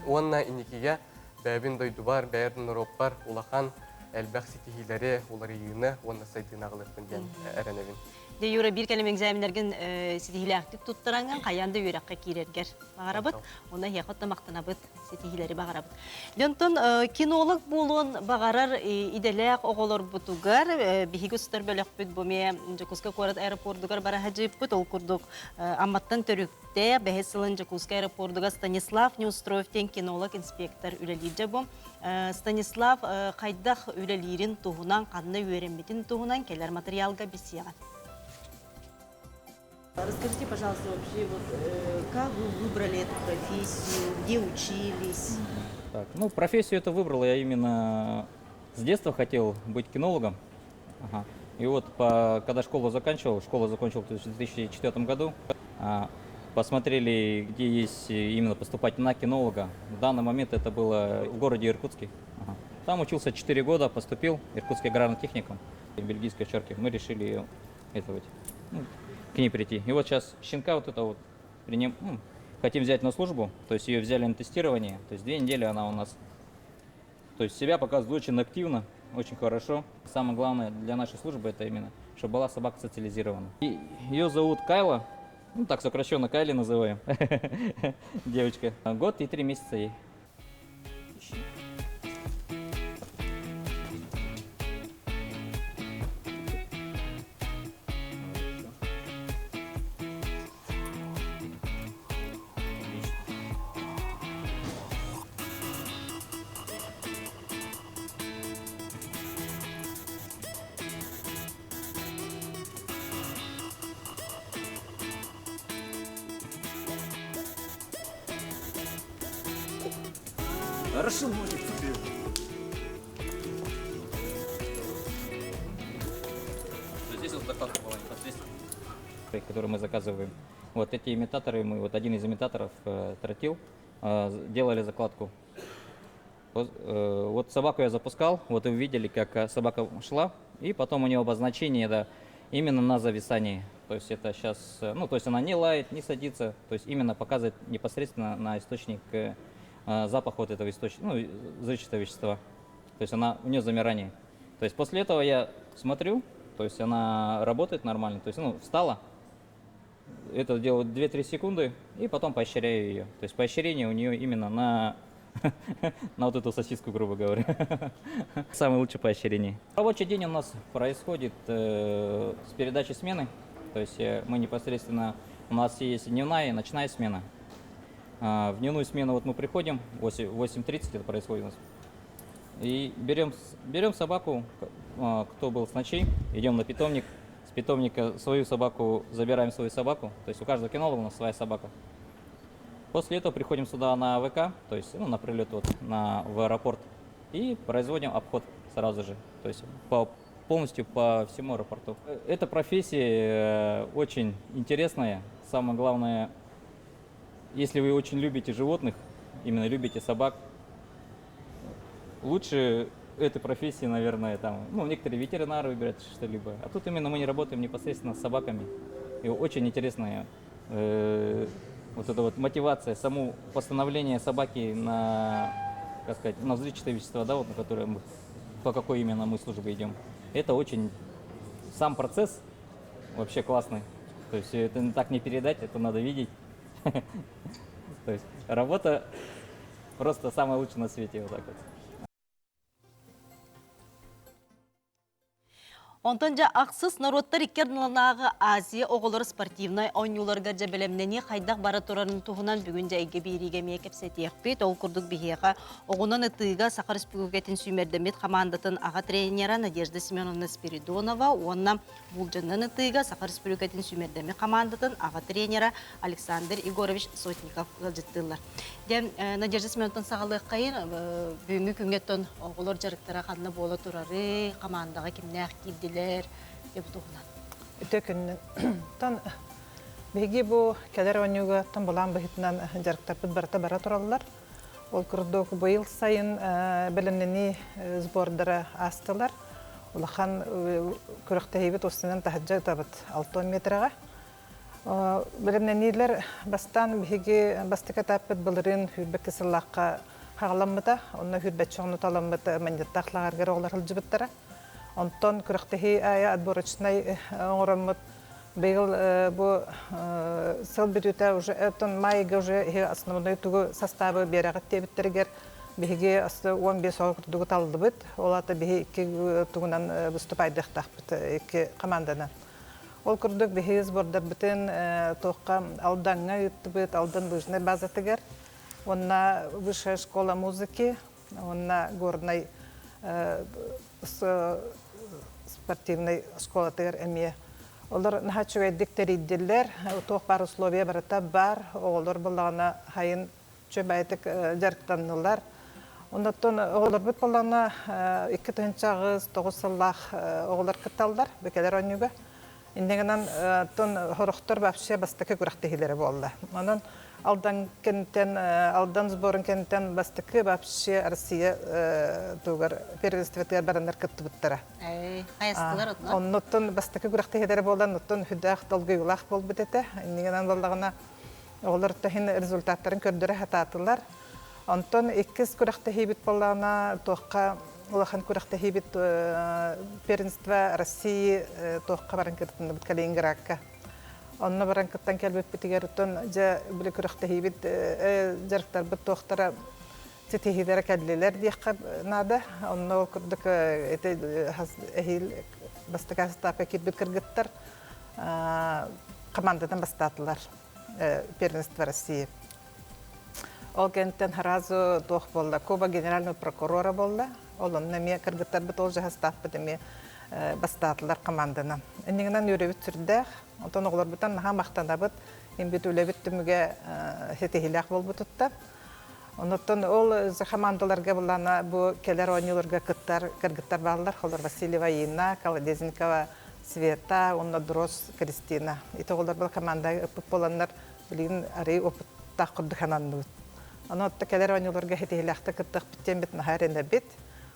Speaker 9: Уонна инникигэ бэйэбин дойдубар, бэйэбин норуоппар улахан элбэх ситиһиилэри, уларыйыыны уонна сайдыыны аҕалыахпын диэн эрэнэбин.
Speaker 1: Дьэ, Юра, биир кэлим экзаменнаргын ситиһиилээхтик туттараҥҥын хайаан да үөрэххэ киирэргэр баҕарабыт. Онно эһиэхэ махтанабыт, ситиһиилэри баҕарабыт. Дьонтон кинолог буолуон баҕарар идэлээх оҕолорбутугар биһиги устар бөлөхпүт бу эмиэ Дьокуускай куорат аэропордугар бара сылдьыппыт. Ол курдук Амматтан төрүктээх бэһис сылын Дьокуускай аэропордугар Станислав Неустроев диэн кинолог-инспектор үлэлиир. Дьэ бу Станислав хайдах үлэлиирин туһунан, ханна үөрэммитин туһунан кэлэр материалга билсиэҕин.
Speaker 10: Расскажите, пожалуйста, вообще, вот, как вы выбрали эту профессию, где учились?
Speaker 11: Так, ну, профессию эту выбрал я именно с детства хотел быть кинологом. Ага. И вот, когда школу заканчивал, школу закончил в 2004 году, посмотрели, где есть именно поступать на кинолога. В данный момент это было в городе Иркутске. Ага. Там учился 4 года, поступил в Иркутский аграрный техникум, бельгийской овчарки. Мы решили это вот, ну, к ней прийти. И вот сейчас щенка вот это вот ну, хотим взять на службу, то есть ее взяли на тестирование, то есть 2 недели она у нас, то есть себя показывает очень активно, очень хорошо. Самое главное для нашей службы это именно, чтобы была собака социализирована. И ее зовут Кайла, ну так сокращенно Кайли называем, девочка. Год и 3 месяца ей. Ищи. Хорошо. Отлично. Хорошо, молодец. Здесь вот закладка была непосредственно. которые мы заказываем. Вот эти имитаторы, мы вот один из имитаторов тротил, делали закладку. Вот собаку я запускал, вот вы видели, как собака шла, и потом у нее обозначение, да, именно на зависании. То есть это сейчас, ну, то есть она не лает, не садится, то есть именно показывает непосредственно на источник, запах вот этого источника, ну, взрывчатого вещества. То есть она, у нее замирание. То есть после этого я смотрю, то есть она работает нормально, то есть, ну, встала, это делаю 2-3 секунды, и потом поощряю ее. То есть поощрение у нее именно на, на вот эту сосиску, грубо говоря. Самое лучшее поощрение. Рабочий день у нас происходит с передачи смены. То есть мы непосредственно, у нас есть дневная и ночная смена. В дневную смену вот мы приходим, 8.30 это происходит у нас. И берем, берем собаку, кто был с ночи, идем на питомник, с питомника свою собаку, забираем свою собаку. То есть у каждого кинолога у нас своя собака. После этого приходим сюда на АВК, то есть ну, на прилет вот, в аэропорт, и производим обход сразу же, то есть полностью по всему аэропорту. Эта профессия очень интересная. Самое главное, если вы очень любите животных, именно любите собак, лучше этой профессии, наверное, там, ну, некоторые ветеринары выбирают что-либо. А тут именно мы не работаем непосредственно с собаками. И очень интересная вот эта вот мотивация, само постановление собаки на, как сказать, на взрывчатые вещества, да, вот на которые мы, по какой именно мы службе идем. Это очень, сам процесс вообще классный. То есть это так не передать, это надо видеть. То есть работа просто самая лучшая на свете, вот так вот.
Speaker 1: Онтон дьэ ахсыс норуоттар икки ардыларынааҕы Азия оҕолоро спортивнай оонньууларыгар дьэ бэлэмнэнии хайдах бара турарын туһунан бүгүн дьэ эйгэ биэриигэ эмиэ кэпсэтиэхпит. Ол курдук биһиэхэ оҕунан ытыыга Саха Республикатын сүүмэрдэммит хамаандатын аҕа тренера Надежда Семеновна Спиридонова уонна буулдьанан ытыыга Саха Республикатын сүүмэрдэммит хамаандатын аҕа тренера Александр Егорович Сотников ыалдьыттыыллар. Дьэ, Надежда Семеновтан саҕалыаххайын, бүгүҥҥү күҥҥэ оҕолор дьарыктара ханна буола турары, хамаандаҕа кимнээх киирдилэр, дьэ бу туһунан.
Speaker 12: Үтө күннэн. Тон биһиги бу кэлэр оонньууга тон былаан быһыытынан дьарыктарбыт барыта бара тураллар. Ол курдук быйыл сайын бэлэмнэнии сбордара аастылар. Улахан күрэхтэһиибит устунан таһырдьа ытабыт 6 метраҕа. Бэлэмнэниилэр бастаан биһиги бастакы этаппыт былырыын сүүрбэкки сыллаахха хаҕаламмыта. Онно сүүрбэччэ оҕону таламмыт манньыттаах лааҕыргар оҕолор сылдьыбыттара. Онтон күрэхтэһии аайы отборочнай оҥороммут быйыл бу сыл бүтүүтэ уже оттон маайга уже основной тугу составы биэрэҕит диэбиттэригэр биһиги 15 оҕо курдугу таллыбыт. Ол аата биһи икки тугунан выступайдыахтаахпыт икки команданан. Ол курдук биһиги сбордарбытын туохха Алдаҥҥа ыыттыбыт, Алдан лыжнай базатыгар, уонна высшая школа музыки, уонна горнай спортивнай школатыгар эмиэ. Олор наһаа үчүгэйдик тэрийдилэр, туох баар условия барыта баар, оҕолор буоллаҕына хайын үчүгэйдик дьарыктаннылар. Оннуттан оҕолорбут буоллаҕына 2008-9 сыллаах оҕолор кытталлар бөкөлөр оонньууга. Инньэ гынан тон хорохтор вообще бастакы күрэхтэһиилэрэ буолла. Онон Алдан кэнниттэн Алдан сборун кэнниттэн бастакы вообще Россия тугар первенствотыгар бараннар кыттыбыттара.
Speaker 1: Хайастылар отно.
Speaker 12: Оннуттан бастакы күрэхтэһиилэрэ буолан, оттон хүдээх долгуйуулаах буолбут этэ. Инньэ гынан буоллаҕына Оҕолор таһын результаттарын көрдөрө сатаатылар. Онтон иккис күрэхтэһиибит буоллаҕына туохха улахан күрэхтэһиибит первенство России туохха баран кыттынныбыт Калининградка. Онно баран кыттан кэлбиппитигэр оттон дьэ били күрэхтэһиибит дьарыктарбыт туохтара ситиһиилэрэ кэллилэр диэххэ наада. Онно ол курдук ити эһиил бастакы астаапка киирбит кыргыттар командатын бастаатылар. Первенство России. Ол кэнниттэн сразу туох буолла, Куба генерального прокурора буолла. Ол онно эмиэ кыргыттарбыт ол жаһастаахпыт эмиэ бастаатылар команданан. Иннигинэн үөрэбит сүрдээх. Онтон оҕолорбутан наһаа махтанабыт. Имбит үлэбит түмүгэ ситиһиилээх буолбутуттан. Онуттан ол командаларга буллана бу кэлэр оонньууларга кыттар кыргыттар бааллар. Холор Васильева Инна, Колодезникова. Света уонна Дрос Кристина. Ити оҕолор бу командаҕа ыппыт буоланнар билигин арыый опыттаах курдук сананныбыт. Аны отто кэлэр оонньууларга ситиһиилээхтик кыттыахпыт диэммит наһаа эрэнэбит.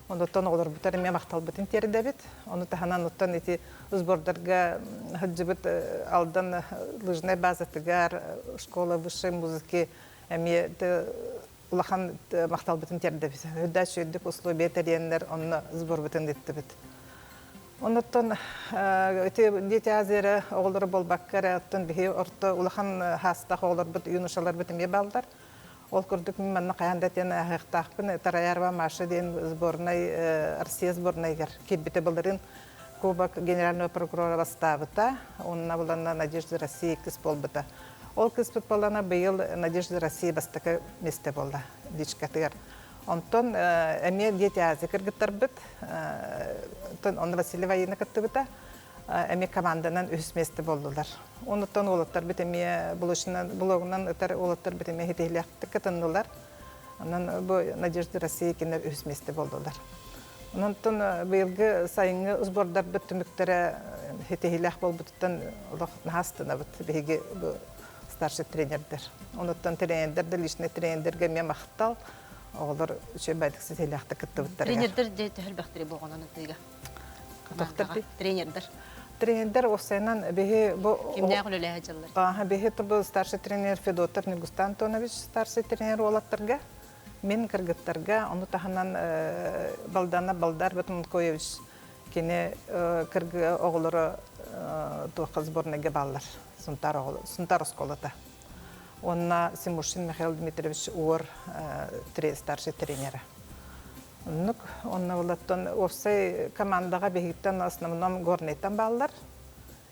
Speaker 12: Онуттан оҕолорбутар эмиэ махталбытын тиэрдэбит. Ону таһынан оттон ити сбордарга сылдьыбыт Алдан лыжнай базатыгар школа высшей музыки эмиэ улахан махталбытын тиэрдэбит. Үрдэ үчүгэйдик условия тэрийэннэр онно сборбутун ыыттыбыт. Онуттан ити Дети Азия оҕолоро буолбакка эрэ, оттон биһи орто улахан хаастаах оҕолорбут, юношаларбыт эмиэ бааллар. Ол курдук мин манна хайаан да диэн ааһыахтаахпын Тараярова Маша диэн сборнай Россия сборнайыгар киирбитэ былырыын Кубок генерального прокурора бастаабыта. Онно буланна Надежда России кыс буолбута. Ол кыспыт буолана быйыл Надежда России бастакы месте буолла личкатыгар. Онтон эмиэ Дети Азии кыргыттарбыт, онно Василий Воина кыттыбыта, эмиэ команданан үһүс месте буоллулар. Онуттан уолаттарбыт эмиэ блогунан ытар уолаттарбыт эмиэ ситиһилээхтик кытыннылар. Онон бу Надежда России кинилэр үһүс месте буоллулар. Онтон быйылгы сайыҥҥы сбордарбыт түмүктэрэ ситиһиилээх буолбутуттан олох наһаа астынабыт биһиги бу старший тренердэр. Онуттан тренердэр да личный тренердэргэ эмиэ махтал. Оҕолор үчүгэй баайдык ситиһиилээхтик кыттыбыттарыгар.
Speaker 1: Тренердэр дьэ төһөлбөхтөрү боҕонон ытыыга? Тренердэр.
Speaker 12: Тренердер осенан биһи бу
Speaker 1: Кимнээх үлэлэһэ дьыллар?
Speaker 12: Аха биһи турбу старший тренер Федотов Ньургустан Антонович старший тренер уолаттарга Мин кыргыттарга, ону таһынан Балдана Балдар Батмункоевич кини кыргы оҕолоро туохха сборнайга бааллар Сунтаар Сунтаар оскуолата. Уонна Симушин Михаил Дмитриевич Уор старший тренера. Оннук онно булаттан уопсай командаҕа биһигиттэн основном Горнайтан бааллар.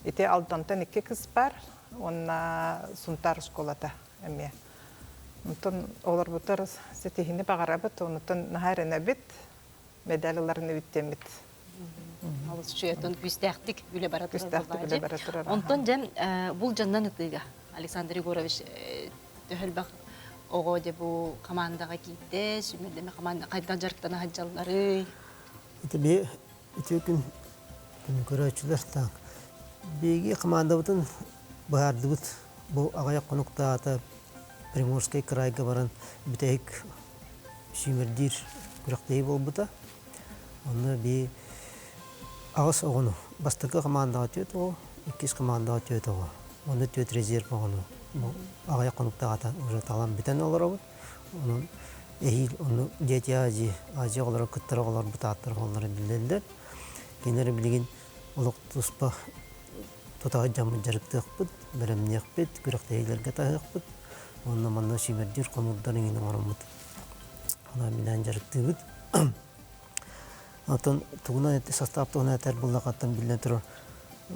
Speaker 12: Ити Алдантан икки кыз бар уонна Сунтаар оскуолата эмиэ. Онтон олорбутар ситиһини баҕарабыт, онутан наһаа эрэнэбит, медаль ыларын эбиттэммит.
Speaker 1: Олус үчүгэй күүстээхтик үлэ бара турар үлэ бара турар. Онтон дьэ бул дьоннон ытыыга Александр Егорович төһөлбөх оҕо дьэ бу командаҕа киирдэ, сүмүрдэмэ команда хайдах дьарыктана сылдьалларый?
Speaker 13: Ити би үтүө күн күн көрөөччүлэр так. Биһиги командабытын быһаардыбыт. Бу аҕыйах хонуктаата Приморскай кыраайга баран бүтэһик сүүмэрдиир күрэхтэһии буолбута. Онно би аҕыс оҕону бастакы командаҕа түөрт оҕо, иккис командаҕа түөрт оҕо. Онно түөрт резерв оҕону бу аҕыйах хонуктааҕыта уже талан бүтэн олоробут. Онон эһиил ону Дети Азии, Азия оҕолоро кыттар оҕолор бутааттар оҕолоро биллэллэр. Кинилэр билигин олох туспа тута сылдьаммыт дьарыктыахпыт, бэлэмниэхпит, күрэхтэһиилэргэ таһыахпыт. Уонна манна сүүмэрдиир хомуурдар иҥин оҥороммут. Онон минээн дьарыктыыбыт. Оттон тугунан састаап туһунан этэр буллахаттан биллэн турар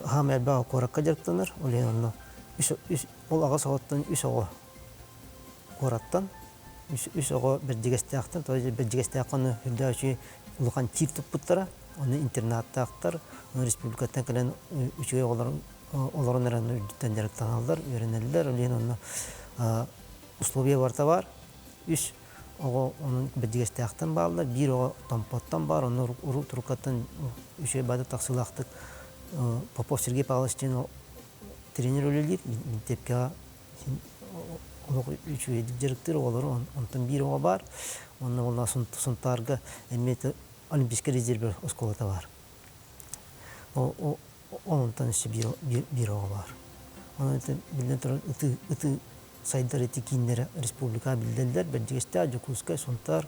Speaker 13: хаам элбэх куоракка дьарыктанар. Ол иһин онно ол аҕыс оҕоттон үс оҕо куораттан үс оҕо Бэрдьигэстээхтэн, то есть Бэрдьигэстээххэ ону үрдээх үчүгэй улахан тиир туппуттара, ону интернаттаахтар, ону республикаттан кэлэн үчүгэй оҕолорун олорон эрэн үрдүттэн дьарыктаналлар, үөрэнэллэр, ол иһин онно условия барыта баар. Үс оҕо онон Бэрдьигэстээхтэн бааллар, биир оҕо Томпоттон баар, онно урут турукаттан үчүгэй баада тахсыылаахтык Попов Сергей Павлович диэн тренер үлэлиир, Минтепкэҕэ олох үчүгэйдик дьарыктыыр оҕолору онтон биир оҕо баар уонна буолла Сунтаарга эмиэ Олимпийскай резервэ оскуолата баар ол онтон өссө биир оҕо баар онон биллэн турар ытыы ытыы сайдар ити кииннэрэ республикаҕа биллэллэр Бэрдьигэстээх Дьокуускай Сунтаар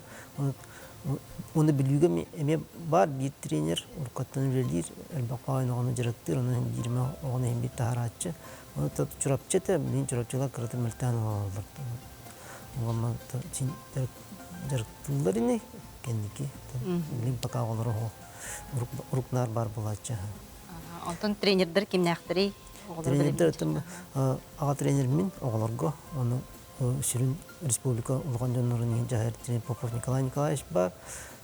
Speaker 13: Уонна Бүлүүгэ эмиэ баар биир тренер уруккаттан үлэлиир, элбэх баҕайы оҕону дьарыктыыр, ону иһин бииримэ оҕону иһин биир таһарааччы. Ону Чурапчы этэ, билигин Чурапчылар кырата мөлтөөн олороллор. Уонна дьарыктыыллар ини, кэнники. Билигин пока оҕолоро урук наар баар буолааччы.
Speaker 1: Онтон тренердэр кимнээхтэрий?
Speaker 13: Тренердэр аҕа тренер мин оҕолорго, ону сүрүн республика улахан дьоннорун иһин дьаһайар тренер Попов Николай Николаевич бар.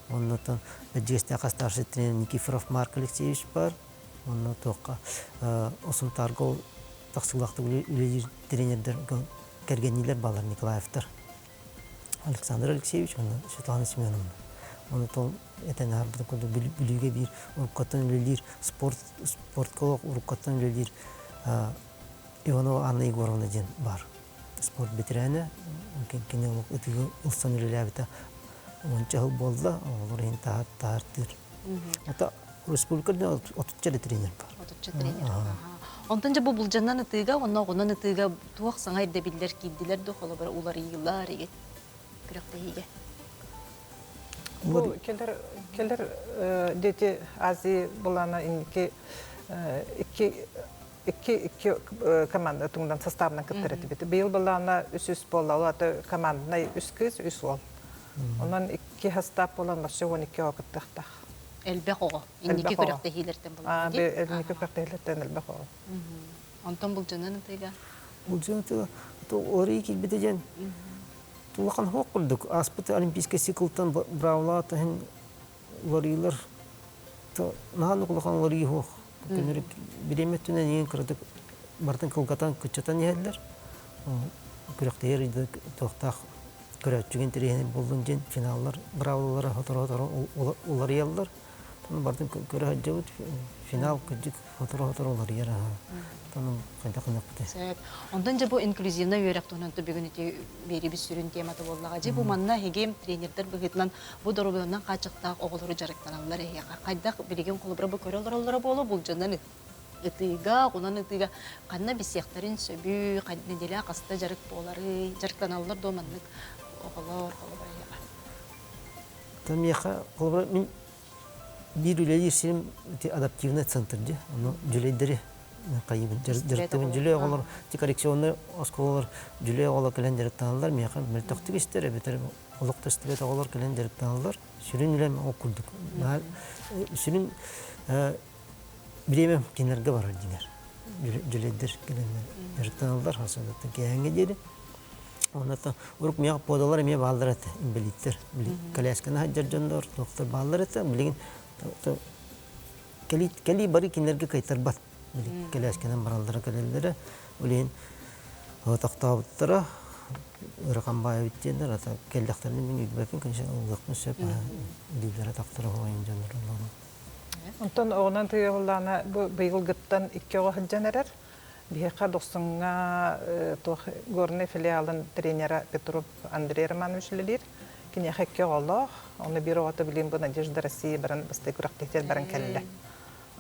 Speaker 13: Оннотон Бэрдьигэстээххэ старший тренер Никифоров Марк Алексеевич бар. Онно туохха Осунтаарга ол тахсыылаахтык үлэлиир тренердэр кэргэнниилэр бааллар Николаевтар. Александр Алексеевич уонна Светлана Семеновна. Оны тол этэн аһарбытым курдук Бүлүүгэ биир уруккаттан үлэлиир спорт спортка уруккаттан үлэлиир Иванова Анна Егоровна диэн баар. Спорт бэтэрээнэ, кини олох ытыгы ылсан үлэлээбитэ уонча сыл буолла, оҕолор иһин таһаартыыр. Ата республика отучча эрэ тренер бар.
Speaker 1: Отучча тренер. Онтон дьэ бу булдьанан ытыыга уонна оҕонон ытыыга туох саҥа ирдэбиллэр киирдилэр дуо, холобура уларыйыылар игит күрэхтэһиигэ?
Speaker 12: Бу кэлэр кэлэр дети Азии булана инники икки икки икки команда туҥдан составынан кыттар этибит. Быйыл былаана үс-үс буолла, ол аты команднай үс кыыс, үс уол. Онон икки состав буолан вообще 12 оҕо кыттыахтаах.
Speaker 1: Элбэх оҕо. Инники күрэхтэһиилэртэн
Speaker 12: буолар. Инники күрэхтэһиилэртэн элбэх оҕо.
Speaker 1: Онтон булдьанан ытыга?
Speaker 13: Булдьанан ытыга ории киирбитэ диэн улахан хоох курдук. Ааспыт олимпийскай циклтан бравлаат иһин уларыйыылар наһаа улахан уларыйыы суох. Күнүрүк бириэмэ өттүнэн иҥин кыратык барытын кылгатан кыччатан иһэллэр. Күрэхтэһэр туохтаах көрөөччүгэ интэриэһинэй буоллун диэн финаллар быраабылалара сотору-сотору уларыйаллар. Барытын көрө сылдьабыт. Финал кырдьык сотору-сотору уларыйар. Ону хайдах гыныахпытый?
Speaker 1: Сөп. Онтон дьэ бу инклюзивнай үөрэх туһунан бүгүн ити биэрибит сүрүн темата буоллаҕа. Дьэ бу манна эһиги тренердэр быһыытынан бу доруобуйанан хааччахтаах оҕолору дьарыктаналлар эһиэхэ. Хайдах билигин холобура бу көрө олороллоро буолуо булдьанан ытыыга, онон ытыыга ханна билсиэхтэрин сөбүй, нэдиэлэ хаста дьарык буоларый, дьарыктаналлар дуо маннык оҕолор холобура эһиэхэ?
Speaker 13: Миэхэ холобура мин биир үлэлиир сирим ити адаптивный центр дии. Ону дьүлэйдэри хайыбын дьарыктыыбын. Дьүлэй оҕолор ити коррекционный оскуолалар дьүлэй оҕолор кэлэн дьарыктаналлар. Миэхэ мөлтөхтүк истэр эбэтэр олох да истибэт оҕолор кэлэн дьарыктаналлар. Сүрүн үлэм ол курдук. Сүрүн бириэмэм кинилэргэ барар дьиҥэр. Дьүлэйдэр кэлэннэр дьарыктаналлар хасыадаттан киэһээҥҥэ диэри. Онно урук миэхэ подалар эмиэ бааллар этэ, инбэлииттэр. Колясканы сылдьар дьоннор, туохтар бааллар этэ. Билигин кэлии бары кинилэргэ кыайтарбат. Кэлээскэнэн бараллара кэлэллэрэ. Ол иһин тохтообуттара ыарахан баайабыт диэннэр, ата кэллэхтэринэ мин үөрбэппин, конечно, ылыахпын сөп, дииллэрэ тахтара хоһуйун дьоннор олору.
Speaker 12: Онтон оҕонон тыйыллаана бу быйылгыттан икки оҕо сылдьан эрэр. Биһиэхэ Дохсуҥҥа туох горный филиалын тренера Петров Андрей Романович үлэлиир. Киниэхэ икки оҕолоох. Ону биир оҕото билигин бу Надежда России баран бастакы күрэхтэһиитигэр баран кэллэ.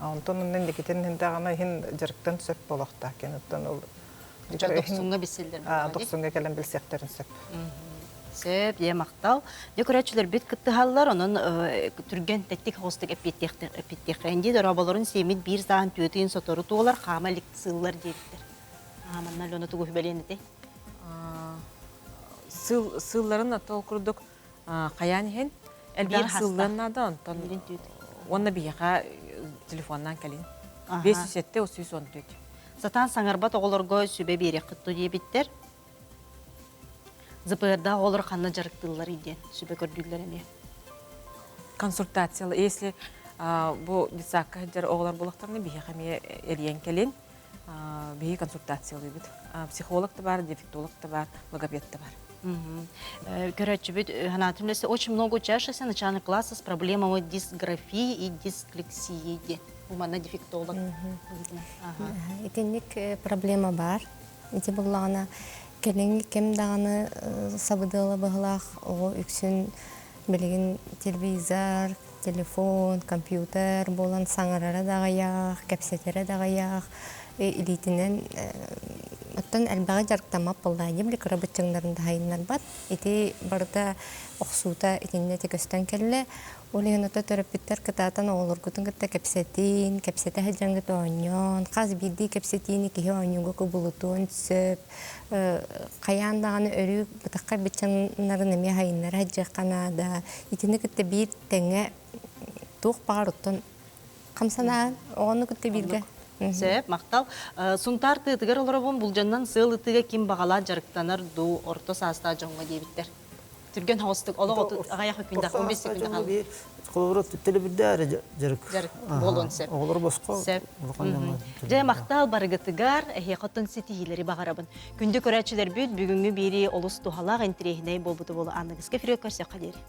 Speaker 12: Онтон онно инникитин даҕаны иһин дьарыктан сөп буолуохтаах кини оттон ол
Speaker 1: Дохсуҥҥа билсэллэр
Speaker 12: Дохсуҥҥа кэлэн билсиэхтэрин сөп.
Speaker 1: Сөп, дьэ махтал. Дьэ көрөөччүлэрбит кыттыһаллар, онон түргэн тэттик оҕустук эппиэттиэххэйин дии. Дорооболорун сиэммит биир сааһын түөтүйүн сотору туолар, хаама илик сыыллар диэбиттэр. Манна Алена тугу үбэлиэн этэй?
Speaker 2: Сыылларын ол курдук хайаан иһин элбэх сыыллыан наада, онтон уонна биһиэхэ телефоннаан кэлин. 507 314.
Speaker 1: Сатаан саҥарбат оҕолорго сүбэ биэриэххит дуо диэбиттэр. ЗПР-даах оҕолор ханна дьарыктыылларый диэн сүбэ көрдүүллэр эмиэ.
Speaker 2: Консультациялар. Если бу детсадка сылдьар оҕолор буоллахтарына биһиэхэ эмиэ эрийэн кэлин. Биһиги консультациялыыбыт. Психолог да бар, дефектолог да бар, логопед да бар.
Speaker 1: Көрөөччүбүт санаатын үлэсэ очень много учащихся начальных классов с проблемами дисграфии и дислексии диэн. Бу манна дефектолог.
Speaker 6: Итинник проблема бар. Ити буллаҕына кэлиҥҥи кэм даҕаны сабыдыала быһылаах оҕо үксүн билигин телевизор, телефон, компьютер буолан саҥарара да аҕыйах, кэпсэтэрэ да аҕыйах, илиитинэн оттон элбэҕи дьарыктаммат буоллаҕа дии, били кыра быччыҥнарын да сайыннарбат. Ити барыта охсуута итиннэ ити көстөн кэллэ. Ол иһин ото төрөппүттэр кытаатан оҕолоргутун кытта кэпсэтин, кэпсэтэ сылдьаҥҥыт оонньоон, хас биирдии кэпсэтиини киһи оонньууга кубулутуон сөп. Хайаан даҕаны өрүү бытаххай быччаннарын эмиэ сайыннара сылдьыахха наада. Итини кытта биир тэҥҥэ туох баҕар оттон хамсанаан оҕону кытта бииргэ.
Speaker 1: Сөп, махтал. Сунтаар тыатыгар олоробун булдьаннан сыал ытыыга ким баҕалаах дьарыктанар дуу орто саастаах дьоҥҥо диэбиттэр. Түргэн соҕустук олох аҕыйах күндэх 15 секунда хаалла.
Speaker 13: Холобура төлөбүрдээх эрэ дьарык.
Speaker 1: Дьарык буолуон сөп.
Speaker 13: Оҕолор босхо.
Speaker 1: Сөп. Дьэ махтал барыгытыгар эһиэхэ оттон ситиһиилэри баҕарабын. Күндү көрөөччүлэрбит бүгүҥҥү биэрии олус туһалаах интэриэһинэй буолбута буолуо аныгыска эфиргэ көрсөххө диэри.